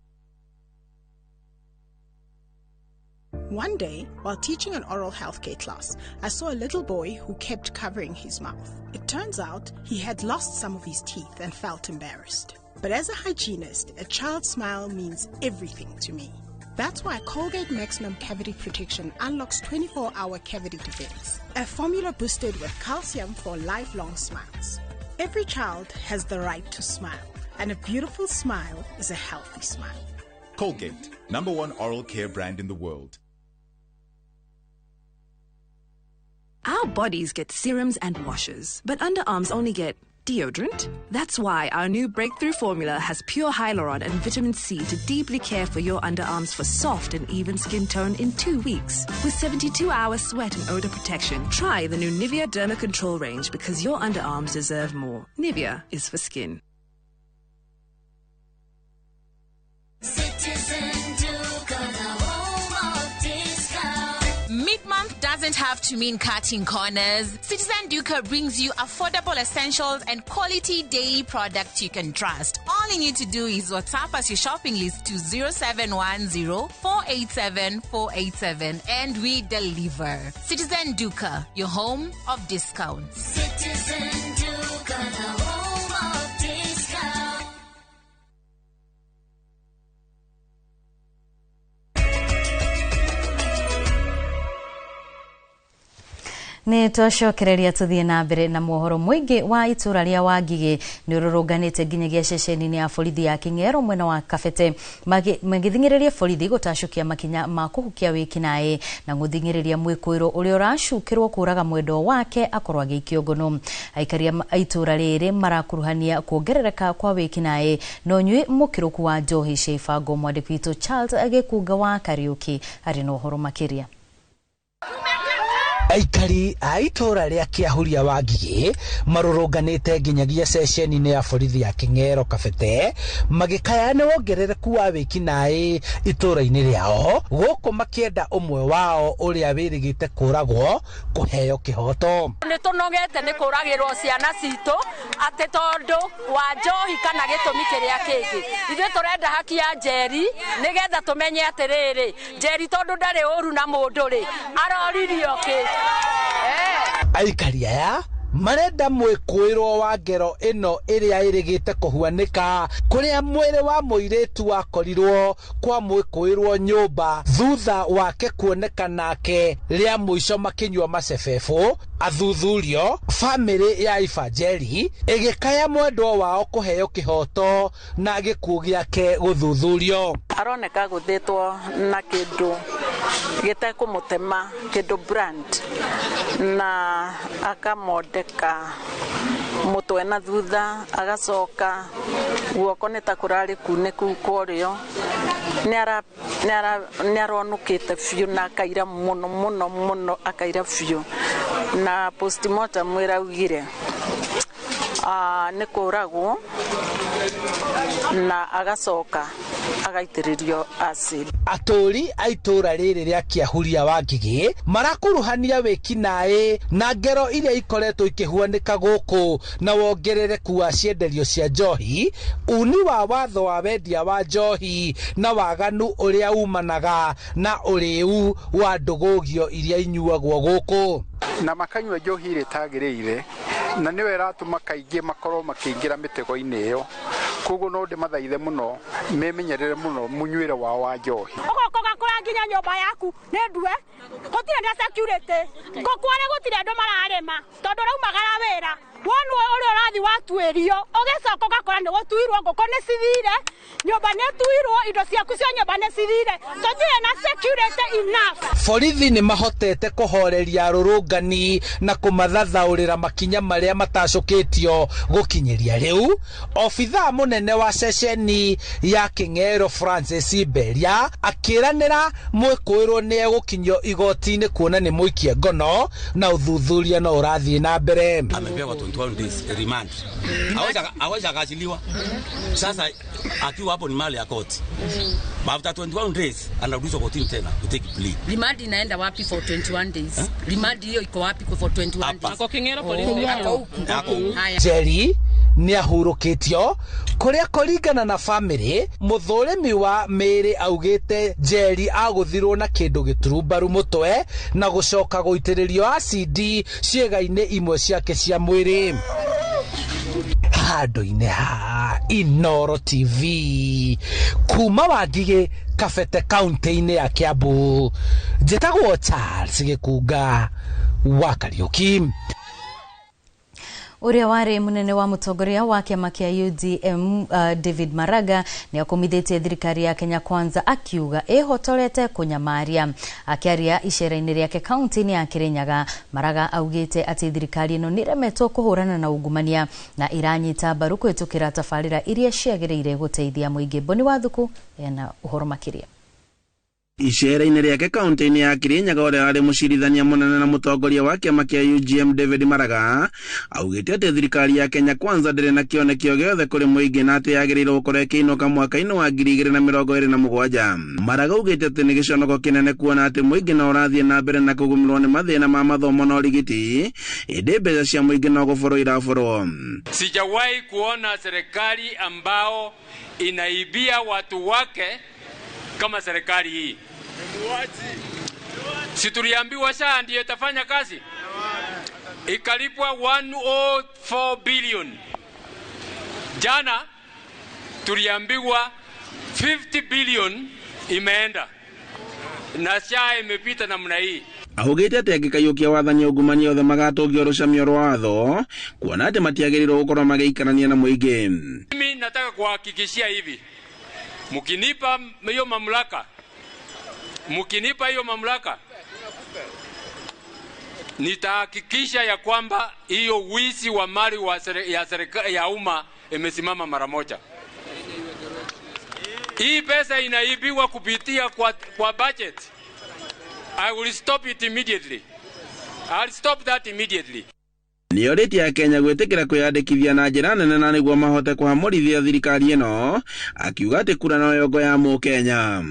One day, while teaching an oral healthcare class, I saw a little boy who kept covering his mouth. It turns out he had lost some of his teeth and felt embarrassed. But as a hygienist, a child's smile means everything to me. That's why Colgate Maximum Cavity Protection unlocks 24-hour cavity defense, a formula boosted with calcium for lifelong smiles. Every child has the right to smile, and a beautiful smile is a healthy smile. Colgate, #1 oral care brand in the world. Our bodies get serums and washes, but underarms only get deodorant. That's why our new breakthrough formula has pure hyaluron and vitamin C to deeply care for your underarms for soft and even skin tone in 2 weeks. With 72-hour sweat and odor protection, try the new Nivea Derma Control range because your underarms deserve more. Nivea is for skin. Mid-month doesn't have to mean cutting corners. Citizen Duka brings you affordable essentials and quality daily products you can trust. All you need to do is WhatsApp us your shopping list to 0710 487 487 and we deliver. Citizen Duka, your home of discounts. Citizen Duka, the home of discounts. Nĩ twacokereria tũthiĩ na mbere na mohoro. Mũingĩ wa itũra rĩa Wangigĩ nĩ ũrũrũnganĩte nginyagia ceceni-inĩ ya borithi ya King'ero mwena wa Kabete, magĩthing'ĩrĩria borithi gũtacũkia makinya ma kũhukia wĩkinaĩ na gũthing'ĩrĩria mwĩkũĩrwo ũrĩa ũracukĩrwo kũraga mwendwa wake akorwo agĩikio ngono. Aikari a itũra rĩrĩ marakuruhania kuongerereka kwa wĩkinaĩ na ũnyui mũkĩrũku wa njohi cia ibango. Mwandĩki witũ Charles Gĩkunga wa Kariũki arĩ na ũhoro makĩria. Aikari a itũra rĩa Kĩahuria Wangigĩ marũrũnganĩte nginyagia ceceni-inĩ ya borithi ya King'ero Kabete, magĩkaya nĩ wongerereku wa wĩkinaĩ itũra-inĩ rĩao, gũkũ makĩenda ũmwe wao ũrĩa wĩrĩgĩte kũragwo kũheo kĩhoto. Nĩ tũnogete nĩ kũragĩrwo ciana citũ atĩ tondũ wa njohi kana gĩtũmi kĩrĩa kĩngĩ. Ithuĩ tũrenda haki ya Njeri nĩgetha tũmenye atĩrĩrĩ, Njeri tondũ ndarĩ ũru na mũndũ rĩ, aroririo kĩ? Aikari aya marenda mwĩkũĩrwo wa ngero ĩno ĩrĩa ĩrĩgĩte kũhuanĩka kũrĩa mwĩrĩ wa mũirĩtu wakorirwo kwa mwĩkũĩrwo nyũmba thutha wake kuoneka nake rĩa mũico makĩnyua macebebũ athuthurio. Bamĩrĩ ya Ibanjeri ĩgĩkaya mwendwa wao kũheo kĩhoto na gĩkuũ gĩake gũthuthurio. Aroneka gũthĩtwo na kĩndũ gĩtekũmũtema, kĩndũ brand, na akamondeka mũtwe na thutha, agacoka guoko nĩ ta kũrarĩ kunĩku kwa ũrĩo. Nĩ aronũkĩte biũ na akaira mũno mũno mũno, akaira biũ, na postmortem ĩraugire nĩ kũragwo na agacoka agaitĩrĩrio acid. Atũri a itũra rĩrĩ rĩa Kĩahuria Wangigĩ marakuruhania wĩkinaĩ na ngero iria ikoretwo ikĩhuanĩka gũkũ na wongerereku wa cienderio cia njohi, uni wa watho wa wendia wa njohi na waganu ũrĩa umanaga na ũrĩu wa ndũgũgio iria inyuagwo gũkũ. Na makanyua njohi ĩrĩa ĩtagĩrĩire, na nĩyo ĩratũma kaingĩ makorwo makĩingĩra mĩtego-inĩ ĩyo. Koguo no ndĩmathaithe mũno memenyerere mũno mũnyuĩre wao wa njohi. Ũgoka ũgakora nginya nyũmba yaku nĩ ndue, gũtirĩ na security, ngũkũ arĩa gũtirĩ andũ mararĩma tondũ ũraumagara wĩra wonwo ũrĩa ũrathi watuĩrio, ũgĩcoka ũgakora nĩ gũtuirwo, ngũkũ nĩ cithire, nyũmba nĩ tuirwo, indo ciaku cia nyũmba nĩ cithire, tũtirĩ na security enough. Borithi nĩ mahotete kũhoreria arũrũngani na kũmathathaũrĩra makinya marĩa matacũkĩtio gũkinyĩria rĩu. Obithaa mũnene wa ceceni ya King'ero Francis Mberia akĩranĩra mwĩkũĩrwo nĩ egũkinyio igoti-inĩ kuona nĩ mũikie ngono na ũthuthuria no ũrathiĩ na mbere. Amepewa 21 days remand. Hawezi akaachiliwa. Sasa akiwa hapo ni mali ya koti. After 21 days anarudishwa kotini tena to take plea. Remand inaenda wapi for 21 days? Remand hiyo iko wapi for 21 days? Ako King'ero police. Ako huku. Njeri nĩ ahurũkĩtio kũrĩa kũringana na bamĩrĩ mũthũrĩmi wa mĩĩrĩ augĩte Njeri agũthirwo na kĩndũ gĩturumbaru mũtwe na gũcoka gũitĩrĩrio acidi ciĩga-inĩ imwe ciake cia mwĩrĩ. Handũ-inĩ ha Inoro TV kuma Wangigĩ Kabete kaunti-inĩ ya Kiambu, njĩtagwo Charles Gĩkunga wa Kariũki. Ũrĩa warĩ mũnene wa mũtongoria wa kĩama kĩa UDM David Maraga nĩ akomithĩtie thirikari ya Kenya Kwanza akiuga ĩhotorete kũnyamaria. Akĩaria icera-inĩ rĩake kaunti-inĩ ya Kirinyaga, Maraga augĩte atĩ thirikari ĩno nĩ ĩremetwo kũhũrana na ungumania na ĩranyita mbaru kũhĩtũkĩra tabarĩra iria ciagĩrĩire gũteithia mũingĩ. Boni Wathuku ena ũhoro makĩria. Icera-inĩ rĩake kaunti-inĩ ya Kirinyaga, ũrĩa warĩ mũcirithania mũnene na mũtongoria wa kĩama kĩa UGM David Maraga augĩte atĩ thirikari ya Kenya Kwanza ndĩrĩ na kĩoneki o gĩothe kũrĩ mũingĩ na atĩ yagĩrĩirwo gũkorwo ĩkĩinũka mwaka-inĩ wa 2027. Maraga augĩte atĩ nĩ gĩconoko kĩnene kuona atĩ mũingĩ no ũrathiĩ na mbere na kũgũmĩrwo nĩ mathĩna ma mathomo na ũrigiti, ĩndĩ mbeca cia mũingĩ no gũborwo iraborwo. Sijawahi kuona serikali ambao inaibia watu wake kama serikali hii. Si tuliambiwa SHA ndiyo itafanya kazi, ikalipwa 104 billion. Jana tuliambiwa 50 billion imeenda na SHA imepita namna hii. Augĩte atĩ angĩkaiyũkia wathani ungumania othe magatũngio rũcamio rwa watho kuona atĩ matiagĩrĩirwo gũkorwo magĩikarania na mũingĩ. Mimi nataka kuhakikishia hivi, mkinipa hiyo mamlaka, mkinipa hiyo mamlaka, nitahakikisha ya kwamba hiyo wizi wa mali wa ya serikali ya umma imesimama mara moja. Hii pesa inaibiwa kupitia kwa budget. I will stop it immediately. I'll stop that immediately. Nĩorĩtie Akenya gwĩtĩkĩra kwĩyandĩkithia na njĩra nene na nĩguo mahote kũhamũrithia thirikari ĩno, akiuga atĩ kura no yongo ya Mũkenya.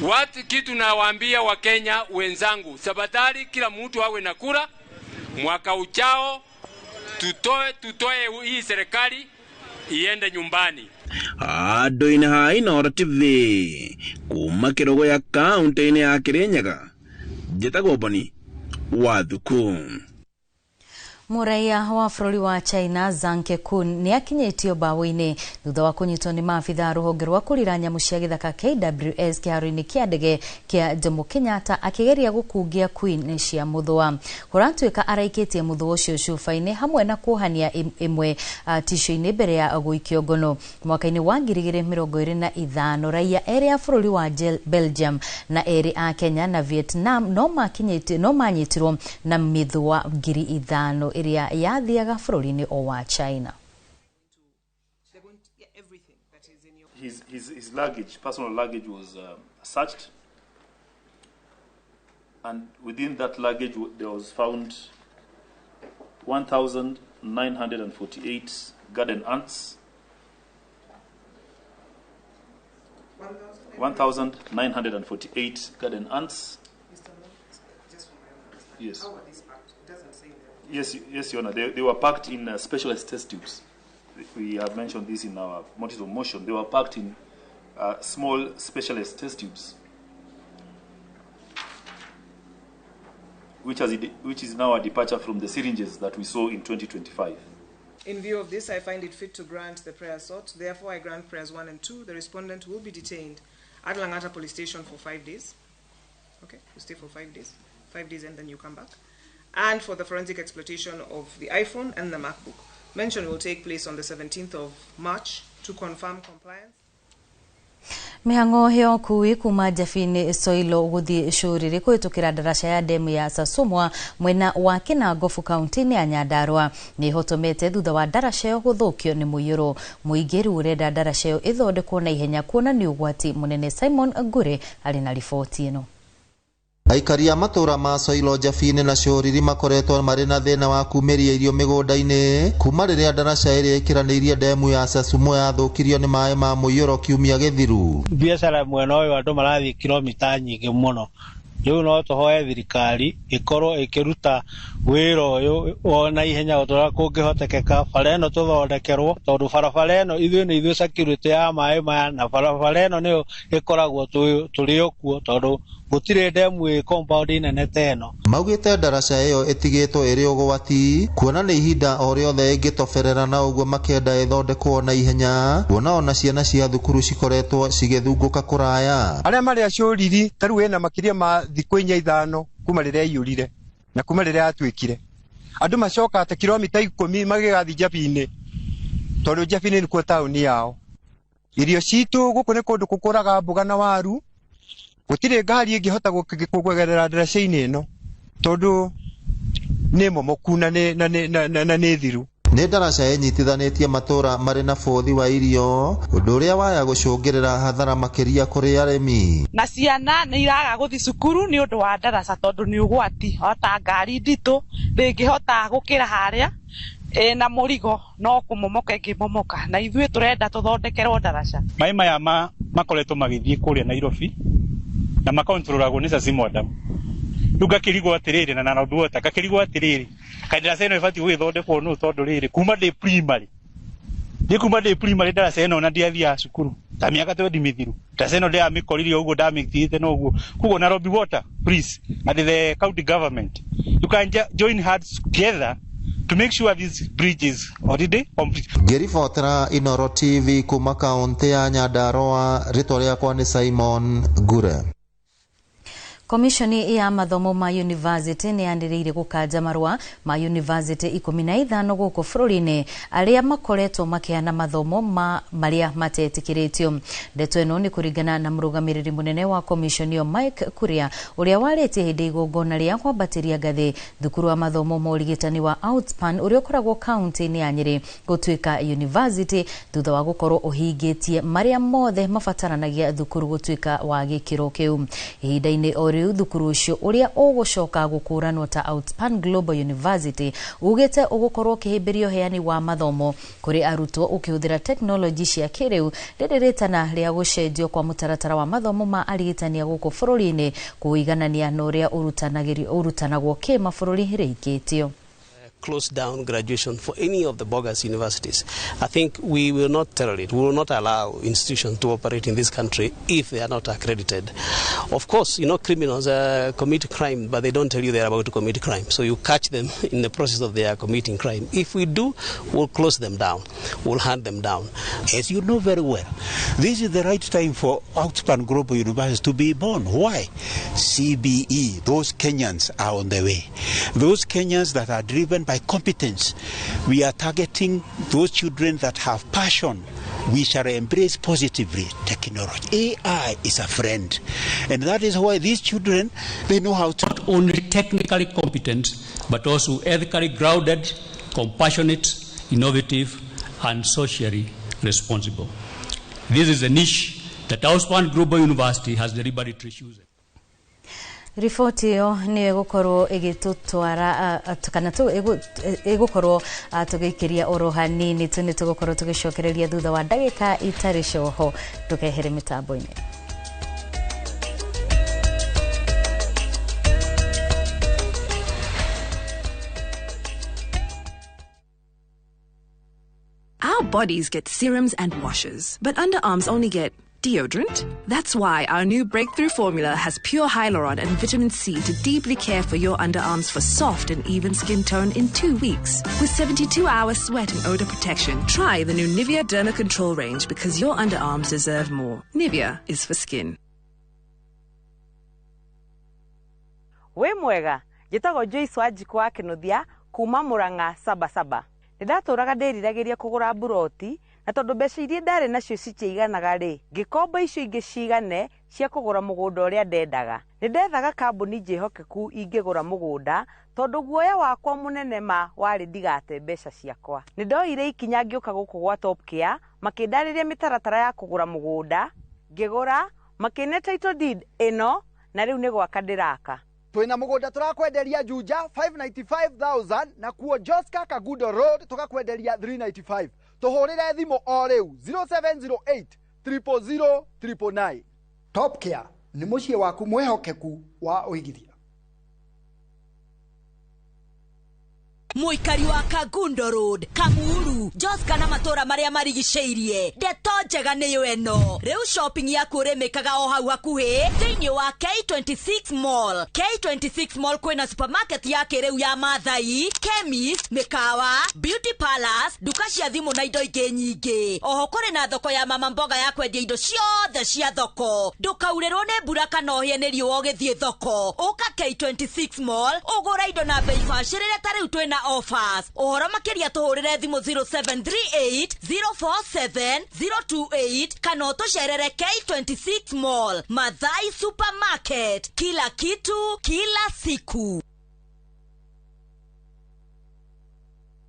Watu kitu nawaambia Wakenya wenzangu, sabadhali kila mtu awe na kura. Mwaka uchao tutoe hii serikali iende nyumbani. Handũ-inĩ ha Inooro TV kuma Kĩrũgũya kaũntĩ-inĩ ya Kĩrĩnyaga, njĩtagwo Boni wa Thuku. Mũraiya wa bũrũri wa China Zhang Kekun nĩ akinyĩtio mbaũ-inĩ thutha wa kũnyitwo nĩ maabitha a rũhonge rwa kũrira nyamũ cia gĩthaka KWS kĩharo-inĩ kĩa ndege kĩa Jomo Kenyatta akĩgeria gũkungia queen cia mũthũa. Kũratuĩka araikĩtie mũthũa ũcio cuba-inĩ hamwe na kuohania ĩmwe tissue-inĩ mbere ya gũikio ngono. Mwaka-inĩ wa 2025 raiya erĩ a bũrũri wa Belgium na erĩ a Kenya na Vietnam no manyitirwo na mĩthũa 5,000 ĩrĩa yathiaga bũrũri-inĩ o wa China. His luggage, personal luggage, was searched, and within that luggage there was found 1,948 garden ants. 1,948 garden ants. Yes. How are these packed? It doesn't say there. Yes, yes, Your Honor. They were packed in specialized test tubes. We have mentioned this in our notice of motion. They were packed in small specialized test tubes, which is now a departure from the syringes that we saw in 2025. In view of this, I find it fit to grant the prayer sought. Therefore, I grant prayers 1 and 2. The respondent will be detained at Langata Police Station for 5 days. Okay, you stay for 5 days. 5 days and then you come back. And for the forensic exploitation of the iPhone and the MacBook. Mention will take place on the 17th of March to confirm compliance. Mĩhang'o ya ũkuui kuma Njabini Soilo gũthiĩ Cũrĩrĩ kũhĩtũkĩra ndaraca ya demu ya Sasumwa mwena wa Kĩnangobu kaunti-inĩ ya Nyandarua nĩ ĩhotomete thutha wa ndaraca ĩyo gũthũkio nĩ mũiyũro. Mũingĩ rĩu ũrenda ndaraca ĩyo ĩthondekwo na ihenya kuona nĩ ũgwati mũnene. Simon Ngure arĩ na riboti ĩno. Aikari a matũra ma Soilo, Njabini na Cũrĩrĩ makoretwo marĩ na thĩna wa kumĩria irio mĩgũnda-inĩ kuma rĩrĩa ndaraca ĩrĩa ĩkĩranĩirie demu ya Sasumwa yathũkirio nĩ maĩ ma mũiyũro kiumia gĩthiru. Biacara mwena ũyũ andũ marathiĩ kilomita nyingĩ mũno, rĩu no tũhoe thirikari ĩkorwo ĩkĩruta wĩra ũyũ ona ihenya o ũrĩa kũngĩhotekeka, bara ĩno tũthondekerwo, tondũ barabara ĩno ithuĩ nĩ ithuĩ security ya maĩ maya, na barabara ĩno nĩyo ĩkoragwo tũrĩ o kuo, tondũ gũtirĩ demu ĩ compound nene ta ĩno. Maugĩte ndaraca ĩyo ĩtigĩtwo ĩrĩ ũgwati kuona nĩ ihinda o rĩothe ĩngĩtoberera, na ũguo makenda ĩthondekwo na ihenya kuona ona ciana cia thukuru cikoretwo cigĩthungũka kũraya. Arĩa marĩ a Cũrĩrĩ ta rĩu ĩna makĩria ma thikũ 4 5 kuma rĩrĩa ĩiyũrire na kuma rĩrĩa yatuĩkire, andũ macoka ta kilomita 10 magĩgathiĩ Njabini, tondũ Njabini nĩkuo taũni yao. Irio citũ gũkũ nĩ kũndũ gũkũraga mboga na waru, gũtirĩ ngari ĩngĩhota kũgerera ndaraca-inĩ ĩno tondũ nĩ momoku na nĩ thiru. Nĩ ndaraca ĩnyitithanĩtie matũra marĩ na bũthi wa irio, ũndũ ũrĩa waya gũcũngĩrĩra hathara makĩria kũrĩ arĩmi. Na ciana nĩ iraga gũthiĩ cukuru nĩ ũndũ wa ndaraca tondũ nĩ ũgwati, ota ngari nditũ ndĩngĩhota gũkĩra harĩa ĩna mũrigo no kũmomoka ĩngĩmomoka, na ithuĩ tũrenda tũthondekerwo ndaraca. Maĩ maya makoretwo magĩthiĩ kũrĩa Nairobi na makontrolagwo nĩ Sasumwa Dam. Rĩu ngakĩrigwo atĩrĩrĩ, na Nairobi Water ngakĩrigwo atĩrĩrĩ, kaĩ ndaraca ĩno ĩbatiĩ gũgĩthondekwo nũ, tondũ rĩrĩ kuma ndĩ primary ndaraca ĩno ona ndiathiaga cukuru ta mĩaka 20 mĩthiru, ndaraca ĩno ndĩramĩkorire ũguo ndamĩtigĩte na ũguo. Koguo Nairobi Water, please, and the county government, you can join hands together to make sure this bridge is already complete. Ngĩribotera Inooro TV kuma kaunti ya Nyandarua, rĩtwa rĩakwa nĩ Simon Ngure. Komishoni ya mathomo ma university nĩ yanĩrĩire gũkanja marũa ma university 15 gũkũ bũrũri-inĩ arĩa makoretwo makĩheana mathomo ma marĩa matetĩkĩrĩtio. Ndeto ĩno nĩ kũringana na mũrũgamĩrĩri mũnene wa komishoni ĩyo Mike Kuria, ũrĩa warĩtie hĩndĩ igongona rĩa kwambatĩria ngathĩ thukuru wa mathomo ma ũrigitani wa Outspan ũrĩa ũkoragwo kaunti-inĩ ya Nyĩrĩ gũtuĩka university thutha wa gũkorwo ũhingĩtie marĩa mothe mabataranagia thukuru gũtuĩka wa gĩkĩro kĩu. Ihinda-inĩ o rĩu thukuru ũcio ũrĩa ũgũcoka gũkũranwo ta Outspan Global University ugĩte ũgũkorwo ũkĩhĩmbĩria ũheani wa mathomo kũrĩ arutwo ũkĩhũthĩra tekinoronjĩ cia kĩrĩu, rĩrĩ rĩtana rĩa gũcenjio kwa mũtaratara wa mathomo ma arigitani a gũkũ bũrũri-inĩ kũiganania na ũrĩa ũrutanagwo kĩmabũrũri rĩikĩtio. Close down graduation for any of the bogus universities. I think we will not tolerate, we will not allow institutions to operate in this country if they are not accredited. Of course, you know, criminals commit crime, but they don't tell you they are about to commit crime. So you catch them in the process of their committing crime. If we do, we'll close them down. We'll hand them down. As you know very well, this is the right time for Outspan Global University to be born. Why? CBE, those Kenyans are on the way. Those Kenyans that are driven by competence. We are targeting those children that have passion. We shall embrace positively technology. AI is a friend. And that is why these children, they know how to. Not only technically competent, but also ethically grounded, compassionate, innovative, and socially responsible. This is a niche that Outspan Global University has deliberately chosen. Riboti ĩyo nĩyo ĩgũkorwo ĩgĩtũtwara kana ĩgũkorwo tũgĩikĩria oro hanini tu, nĩ tũgũkorwo tũgĩcokereria thutha wa ndagĩka itarĩ coho. Ndũkehere mĩtambo-inĩ. Our bodies get serums and washes, but underarms only get deodorant. That's why our new breakthrough formula has pure hyaluron and vitamin C to deeply care for your underarms for soft and even skin tone in 2 weeks. With 72-hour sweat and odor protection, try the new Nivea Derma Control range because your underarms deserve more. Nivea is for skin. Wĩ mwega, njĩtagwo Joyce Wanjikũ wa Kĩnuthia kuma Murang'a Sabasaba. Nĩndatũraga ndĩriragĩria kũgũra mburoti, na tondũ mbeca iria ndarĩ nacio citiaiganaga rĩ, ngĩkomba icio ingĩ cigane cia kũgũra mũgũnda ũrĩa ndendaga. Nĩndethaga kambuni njĩhokeku ingĩgũra mũgũnda tondũ guoya wakwa mũnene ma warĩ ndigate mbeca ciakwa. Nĩndoire ikinya ngĩũka gũkũ gwa Top Care, makĩndarĩria mĩtaratara ya kũgũra mũgũnda, ngĩgũra, makĩne title deed ĩno, na rĩu nĩ gwaka ndĩraka. Twina mugunda turakwenderia Juja 595,000 na kuo Joska Kagundo Road tukakwenderia 395. Tuhurire thimu o riu 0708 000 999. Top Care ni muciĩ waku mwihokeku wa uigithia. Muikari wa Kagundo Road, Kamuru, Joska na matura maria marigicĩirie. Ndeto njega nĩyo ĩno. Rĩu shopping yaku ũrĩmĩkaga o hau hakuhĩ thĩinĩ wa K26 Mall. K26 Mall kwĩna supermarket ya kĩrĩu ya Mathai, chemist, mĩkawa, beauty palace, nduka cia thimũ na indo ingĩ nyingĩ. Oho kũrĩ na thoko ya mama mboga ya kwendia indo ciothe cia thoko. Ndũkaurĩrwo nĩ mbura kana ũhĩe nĩ riũa ũgĩthiĩ thoko. Ũka K26 Mall, ũgũre indo na bei bacĩrĩre ta rĩu twĩna offers. Ũhoro makĩria tũhũrĩre thimũ 0738 047 028 kana ũtũcerere K26 Mall, Mathai Supermarket. Kila kitu, kila siku.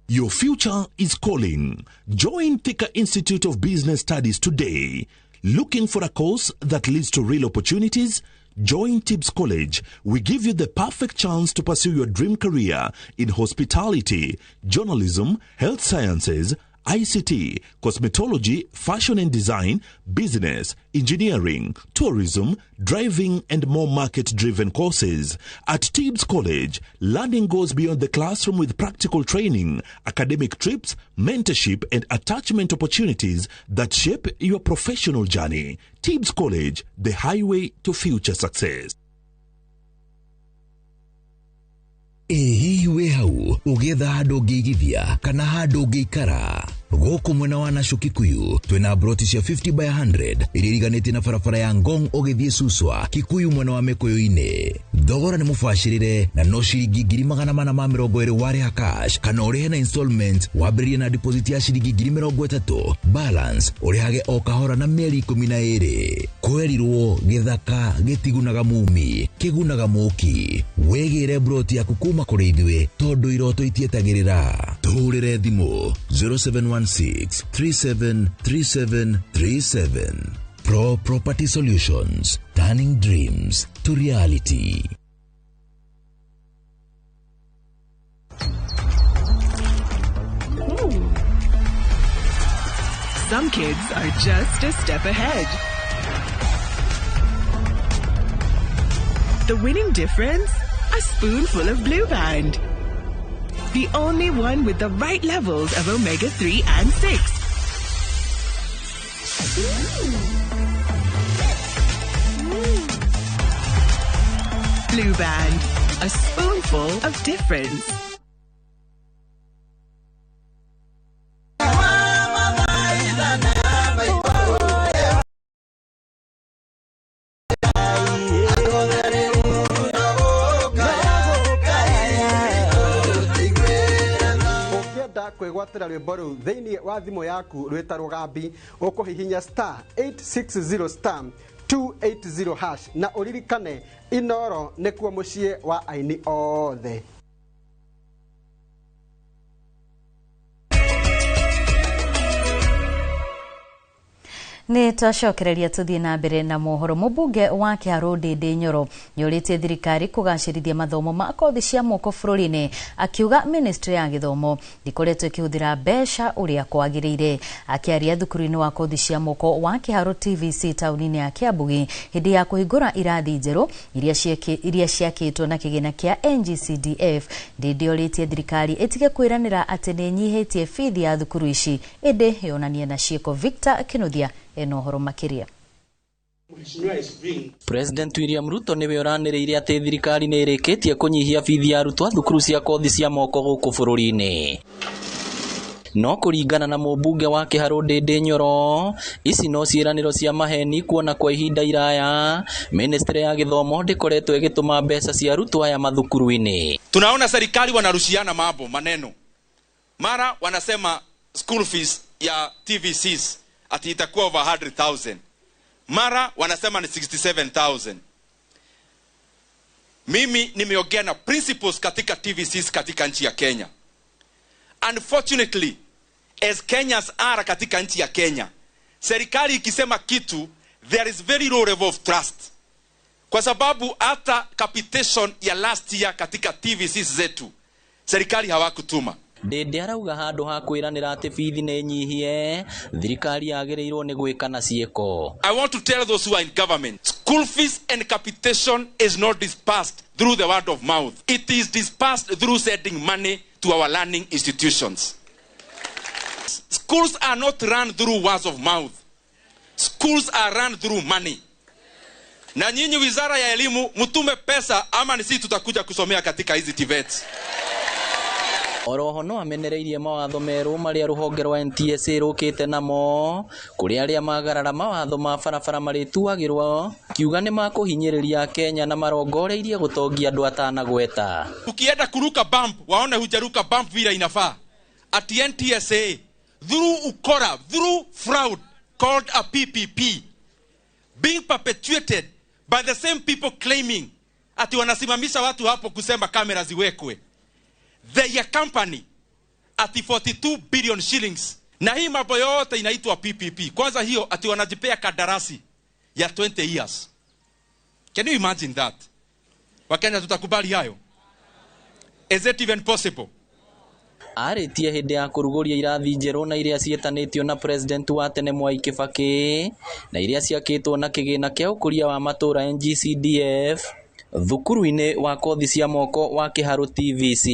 Your future is calling. Join Thika Institute of Business Studies today. Looking for a course that leads to real opportunities? Join Tibbs College. We give you the perfect chance to pursue your dream career in hospitality, journalism, health sciences, ICT, cosmetology, fashion and design, business, engineering, tourism, driving, and more market-driven courses. At Tibbs College, learning goes beyond the classroom with practical training, academic trips, mentorship, and attachment opportunities that shape your professional journey. Tibbs College, the highway to future success. Ĩ hihi wĩ hau ũgĩetha handũ ũngĩigithia kana handũ ũngĩikara? Gũkũ mwena wa Nasho Kikuyu twĩna broti cia 50 by 100 iria iriganĩtie na barabara ya Ngong ũgĩthiĩ Suswa Kikuyu mwena wa Mĩkũyũ-inĩ. Thogora nĩ mũbacĩrĩre na no ciringi 420,000 warĩha cash kana ũrĩhe na installment wambĩrĩrie na deposit ya ciringi 30,000, balance ũrĩhage o kahora na mĩeri 12. Kwerirwo gĩthaka gĩtigunaga mumi kĩgunaga mũki. Wĩgĩre broti yaku kuma kũrĩ ithuĩ tondũ iroto itietagĩrĩra. Tũhũrĩre thimũ 0716 3737 37. Pro Property Solutions, turning dreams to reality. Some kids are just a step ahead. The winning difference? A spoonful of Blue Band. The only one with the right levels of omega-3 and 6. Blue Band, a spoonful of difference. Kwĩgwatĩra rwĩmbo rũu thĩinĩ wa thimũ yaku rwĩta rũgambi ũkũhihinya star 860 star 280 hash na ũririkane Inoro nĩkuo mũciĩ wa aini othe. Nĩ twacokereria tuthiĩ na mbere na mohoro. Mũmbunge wa Kĩharũ Ndĩndĩ Nyoro nĩorĩtie thirikari kũgacĩrithia mathomo ma kothi cia moko bũrũri-inĩ, akiuga ministry ya gĩthomo ndĩkoretwo ĩkĩhũthĩra mbeca ũrĩa kwagĩrĩire. Akĩaria thukuru-inĩ wa kothi cia moko wa Kĩharũ TVC taũni-inĩ ya Kĩambugi hĩndĩ ya kũhingũra irathi njerũ iria ciakĩtwo na kĩgĩna kĩa NGCDF, Ndĩndĩ orĩtie thirikari ĩtige kwĩranĩra atĩ nĩ ĩnyihĩtie bithi ya thukuru ici ĩndĩ yonanie na ciĩko. Victor Kinuthia eno horo makiria. President William Ruto niwe ũranĩrĩire atĩ thirikari nĩ ĩrĩkĩtie kũnyihia bithi ya arutwo a thukuru cia kothi cia moko gũkũ bũrũri-inĩ. No kũringana na mũmbunge wa Kĩharũ Ndĩndĩ Nyoro, ici no ciĩranĩro cia maheni kuona kwa ihinda iraya ministry ya gĩthomo ndĩkoretwo ĩgĩtũma mbeca cia arutwo aya mathukuru-inĩ. Tunaona serikali wanarushiana mambo maneno, mara wanasema school fees ya TVCs ati itakuwa over 100,000, mara wanasema ni 67,000. Mimi nimeongea na principals katika TVCs katika nchi ya Kenya. Unfortunately, as Kenyans are katika nchi ya Kenya, serikali ikisema kitu, there is very low level of trust. Kwa sababu hata capitation ya last year katika TVCs zetu, serikali hawakutuma. Ndĩndĩ arauga handũ ha kwĩranĩra atĩ bithi nĩ nyihie, thirikari yagĩrĩirwo nĩ gwĩka na ciĩko. I want to tell those who are in government, school fees and capitation is not dispersed through the word of mouth. It is dispersed through sending money to our learning institutions. Schools are not run through words of mouth. Schools are run through money. Na nyinyi wizara ya elimu mtume pesa ama ni sisi tutakuja kusomea katika hizi TVETs. Oroho no amenereirie mawatho merũ marĩa rũhonge rwa NTSA rũkĩte namo kũrĩ arĩa magarara mawatho ma barabara marĩtuagĩrwo kiuga nĩ makũhinyĩrĩria Kenya na marongoreirie gũtongia andũ atanagweta. Ukienda kuruka bump waone hujaruka bump vile inafaa. Ati NTSA through ukora, through fraud called a PPP being perpetuated by the same people claiming ati wanasimamisha watu hapo kusema kamera ziwekwe. Their company ati 42 billion shillings. Na hii mambo yote inaitwa PPP. Kwanza hiyo ati wanajipea kadarasi ya 20 years. Can you imagine that? Wakenya tutakubali hayo? Is it even possible? Arĩtie hĩndĩ ya kũrugũria irathi njerũ na iria ciĩtanĩtio na president wa tene Mwai Kibaki na iria ciakĩtwo na kĩgĩna kĩa ũkũria wa matũũra NGCDF thukuru-inĩ wa kothi cia moko wa Kĩharũ TVC.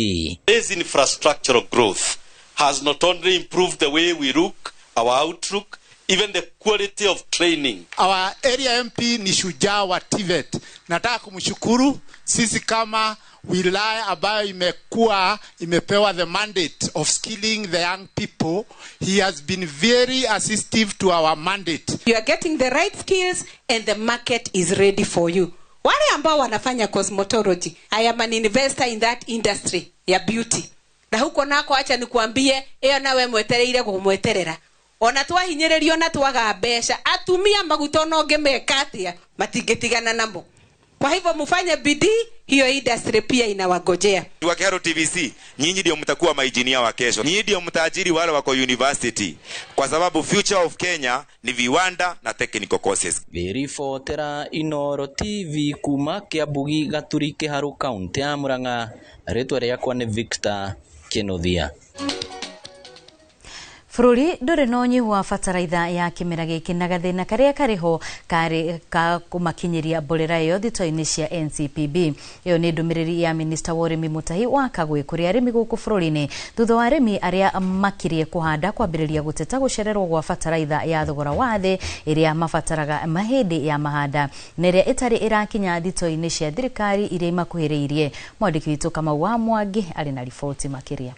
This infrastructural growth has not only improved the way we look, our outlook, Even the quality of training. Our area MP ni shujaa wa TVET. Nataka kumshukuru. Sisi kama wilaya ambayo imekuwa imepewa the mandate of skilling the young people, he has been very assistive to our mandate. You are getting the right skills and the market is ready for you. Wale ambao wanafanya cosmetology, I am an investor in that industry ya beauty. Na huko nako acha nikuambie, iyo nawe mwetereire kumweterera. Ona twahinyĩrĩrio na twaga mbeca, atumia maguta ona ũngĩmeka atĩa matingĩtigana namo. Kwa hivyo mfanye bidii, hiyo industry pia inawagojea. Wa Kiharu TVC, nyinyi ndio mtakuwa mainjinia wa kesho. Nyinyi ndio mtaajiri wale wako university. Kwa sababu future of Kenya ni viwanda na technical courses. Ngĩribotera Inooro TV kuma Kĩambugi Gaturi Kĩharũ kaunti ya Murang'a, rĩtwa rĩakwa nĩ Victor Kĩnuthia. Bũrũri ndũrĩ na ũnyihu wa bataraitha ya kĩmera gĩkĩ na gathĩna karĩa karĩ ho karĩ ka kũmakinyĩria mborera ĩyo thito-inĩ cia NCPB. Ĩyo nĩ ndũmĩrĩri ya minista wa ũrĩmi Mutahi wa Kagwe kũrĩ arĩmi gũkũ bũrũri-inĩ thutha wa arĩmi arĩa makirie kũhanda kwambĩrĩria gũteta gũcererwo gwa bataraitha ya thogora wa thĩ ĩrĩa mabataraga mahĩndĩ ya mahanda na ĩrĩa ĩtarĩ ĩrakinya thito-inĩ cia thirikari iria imakuhĩrĩirie. Mwandĩki witũ Kamau wa Mwangi arĩ na riboti makĩria.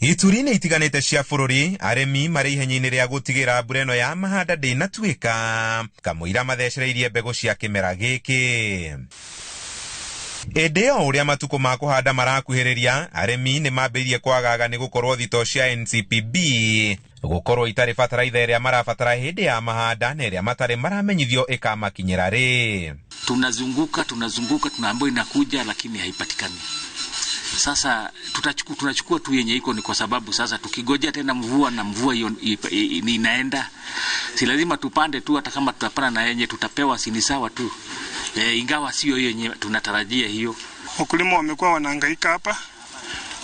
Ituri-inĩ itiganĩte cia bũrũri arĩmi marĩ ihenya-inĩ rĩa gũtigĩra mbura ĩno ya mahanda ndĩnatuĩka kamũira mathecereirie mbegũ cia kĩmera gĩkĩ. Ĩndĩ o ũrĩa matukũ ma kũhanda marakuhĩrĩria, arĩmi nĩ mambĩrĩirie kwagaga nĩ gũkorwo thito cia NCPB gũkorwo itarĩ bataraitha ĩrĩa marabatara hĩndĩ ya mahanda na ĩrĩa matarĩ maramenyithio ĩkamakinyĩra rĩ. Tunazunguka tunazunguka, tunaambiwa inakuja lakini haipatikani. Sasa tunachukua tu yenye iko, ni kwa sababu sasa tukigojea tena mvua na mvua hiyo inaenda, si lazima tupande tu, hata kama tutapanda na yenye tutapewa si ni sawa tu. Ingawa sio hiyo yenye tunatarajia hiyo. Wakulima wamekuwa wanahangaika hapa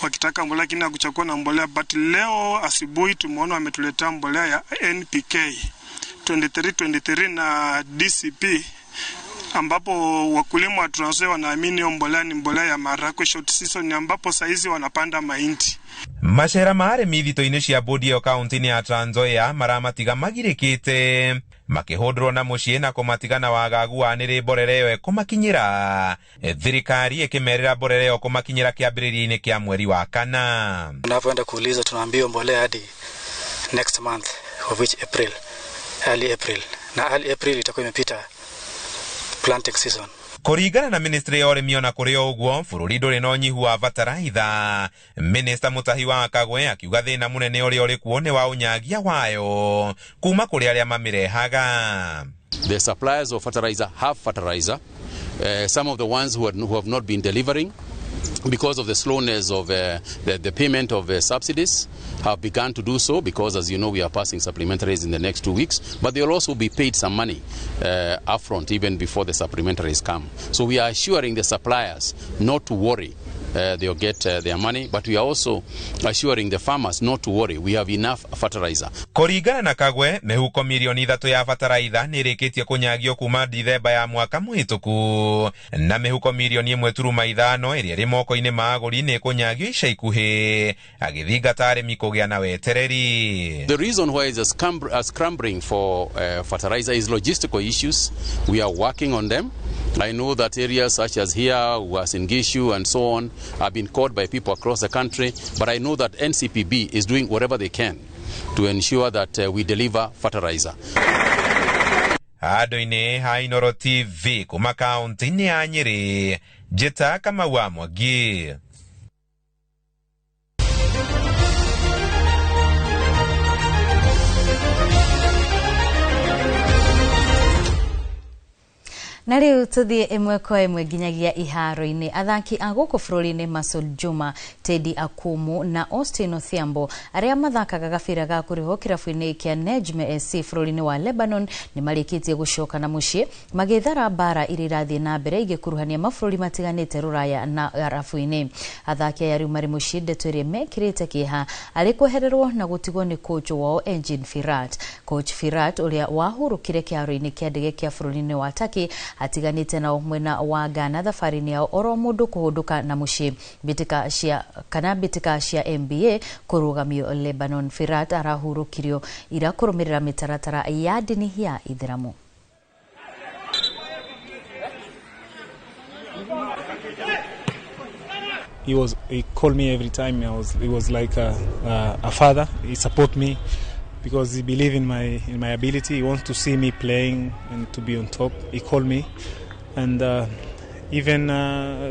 wakitaka mbolea lakini hakuchakuwa na mbolea, but leo asubuhi tumeona wametuletea mbolea ya NPK 2323 na DCP, ambapo wakulima wa Trans Nzoia wanaamini hiyo mbolea ni mbolea ya maharagwe short season, ambapo saizi wanapanda mahindi. Macera ma arĩmi thito-inĩ cia bodi ĩyo kaunti-inĩ ya Trans Nzoia maramatiga magirĩkĩte makĩhũndũrwo na mũciĩ na kũmatiga na wagagu wa nĩrĩ mborera ĩyo ĩkũmakinyĩra. Thirikari ĩkĩmerĩra mborera ĩyo kũmakinyĩra kĩambĩrĩria-inĩ kĩa mweri wa kana. Tunapoenda kuuliza tunaambiwa mbolea hadi next month, of which April, early April, na early April itakuwa imepita planting season. Kũringana na ministry ya ũrĩmi ona kũrĩ o ũguo bũrũri ndũrĩ na ũnyihu wa bataraitha. Minista Mutahi wa Kagwe akiuga thĩna mũnene ũrĩa ũrĩ kuo nĩ wa ũnyagia wayo kuma kũrĩ arĩa mamĩrehaga. The suppliers of fertilizer have fertilizer. Some of the ones who have not been delivering because of the slowness of the payment of subsidies have begun to do so, because as you know we are passing supplementaries in the next 2 weeks, but they will also be paid some money upfront even before the supplementaries come. So we are assuring the suppliers not to worry. They'll get their money, but we are also assuring the farmers not to worry. We have enough fertilizer. Kũringana na Kagwe, mĩhuko mirioni 3 ya bataraitha nĩ ĩrĩkĩtie kũnyagio kuma Dithemba ya mwaka mũhĩtũku, na mĩhuko mirioni 1.5 ĩrĩa ĩrĩ moko-inĩ ma agũri nĩ ĩkũnyagio ica ikuhĩ, agĩthingata arĩmi kũgĩa na wetereri. The reason why is a scrambling for fertilizer is logistical issues. We are working on them. I know that areas such as here, Uasin Gishu and so on, have been caught by people across the country, but I know that NCPB is doing whatever they can to ensure that we deliver fertilizer. Handũ-inĩ ha Inooro TV kuma kaunti-inĩ ya Nyĩrĩ, Njĩta Kamau wa Mwangi. Na rĩu tũthiĩ ĩmwe kwa ĩmwe nginyagia iharo-inĩ. Athaki a gũkũ bũrũri-inĩ Masoud Juma, Teddy Akumu na Austin Odhiambo arĩa mathakaga gabira ga kũrĩhwo kĩrabu-inĩ kĩa Nejmeh SC bũrũri-inĩ wa Lebanon nĩ marĩkĩtie gũcoka na mũciĩ magĩthara mbara iria irathiĩ na mbere igĩkuruhania mabũrũri matiganĩte Rũraya na Arabu-inĩ. Athaki aya rĩu marĩ mũciĩ, ndeto ĩrĩa mekĩrĩte kĩeha arĩ kwehererwo na gũtigwo nĩ coach wao Engin Firat. Coach Firat ũrĩa wahurũkire kĩharo-inĩ kĩa ndege kĩa bũrũri-inĩ wa Turkey Atiganĩte nao mwena wa Ghana thabarĩ-inĩ yao oro mũndũ kũhũndũka na mũciĩ. Mbĩtĩka cia kana mbĩtĩka cia NBA kũrũgamio Lebanon. Firat arahurũkirio ira kũrũmĩrĩra mĩtaratara ya ndini ya Ithĩramu. He called me every time. He was like a father. He support me because he believed in my ability. He wants to see me playing and to be on top. He called me, and even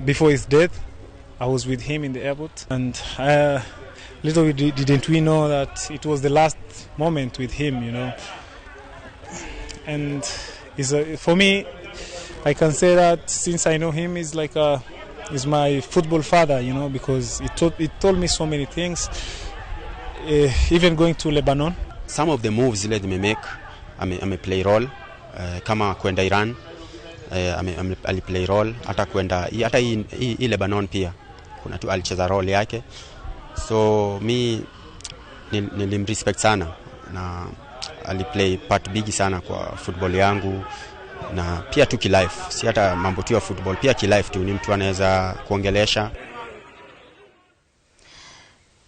before his death, I was with him in the airport. And little didn't we know that it was the last moment with him, you know. And for me, I can say that since I know him, he's like a he's my football father, you know, because he told me so many things, even going to Lebanon. Some of the moves zile nimemake ame play role, kama kwenda Iran, ali play role, hata kwenda hata hii Lebanon pia kuna tu alicheza role yake. So mi nilimrespect sana na aliplay part big sana kwa football yangu na pia tu kilife, si hata mambo tu ya football, pia kilife tu ni mtu anaweza kuongelesha.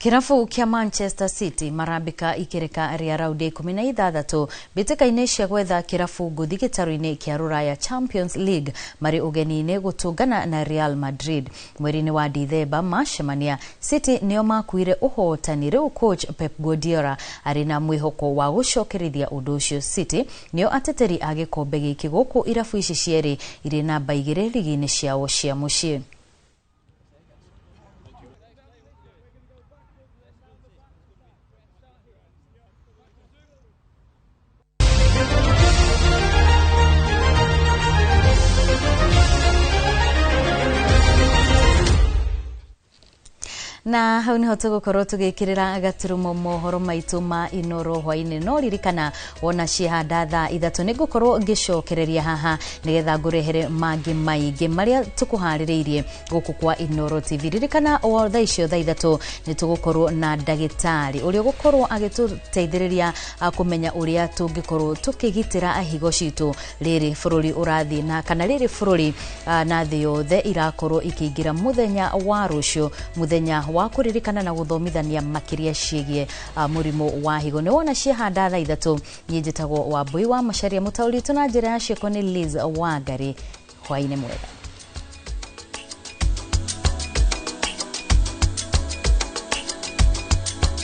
Kirabu kia Manchester City marambika ikireka ria raundi 16 mbĩtĩka-inĩ cia gwetha kirabu ngũthi gĩtarũ-inĩ kĩa Rũraya Champions League marĩ ũgeni-inĩ gũtũngana na Real Madrid. Mweri-inĩ wa Dithemba macemania City nĩo makuire ũhotani. Rĩu coach Pep Guardiola arĩ na mwĩhoko wa gũcokerithia ũndũ ũcio. City nĩo ateteri a gĩkombe gĩkĩ gũkũ irabu ici cierĩ irĩ namba 2 ligi-inĩ ciao cia mũciĩ. Na hau niho tũgũkorwo tũgĩkĩrĩra gaturumo mohoro maitũ ma Inoro hwainĩ. No ririkana wona ciehanda thaa 3 nĩ ngũkorwo ngĩcokereria haha nĩgetha ngũrehere mangĩ maingĩ marĩa tũkũharĩrĩirie gũkũ kwa Inoro TV. Ririkana o thaa icio thaa 3 nĩ tũgũkorwo na ndagĩtarĩ ũrĩa ũgũkorwo agĩtũteithĩrĩria kũmenya ũrĩa tũngĩkorwo tũkĩgitĩra higo citũ rĩrĩ bũrũri ũrathiĩ na kana rĩrĩ bũrũri na thĩ yothe irakorwo ikĩingĩra mũthenya wa rũciũ, mũthenya wa kũririkana na gũthomithania makĩria ciĩgiĩ mũrimũ wa higo. Nĩ wona ciehanda thaa 3. Niĩ njĩtagwo Wambui wa Macharia, mũtaũri witũ na njĩra ya ciĩko nĩ Liz Wangari. Hwainĩ mwega.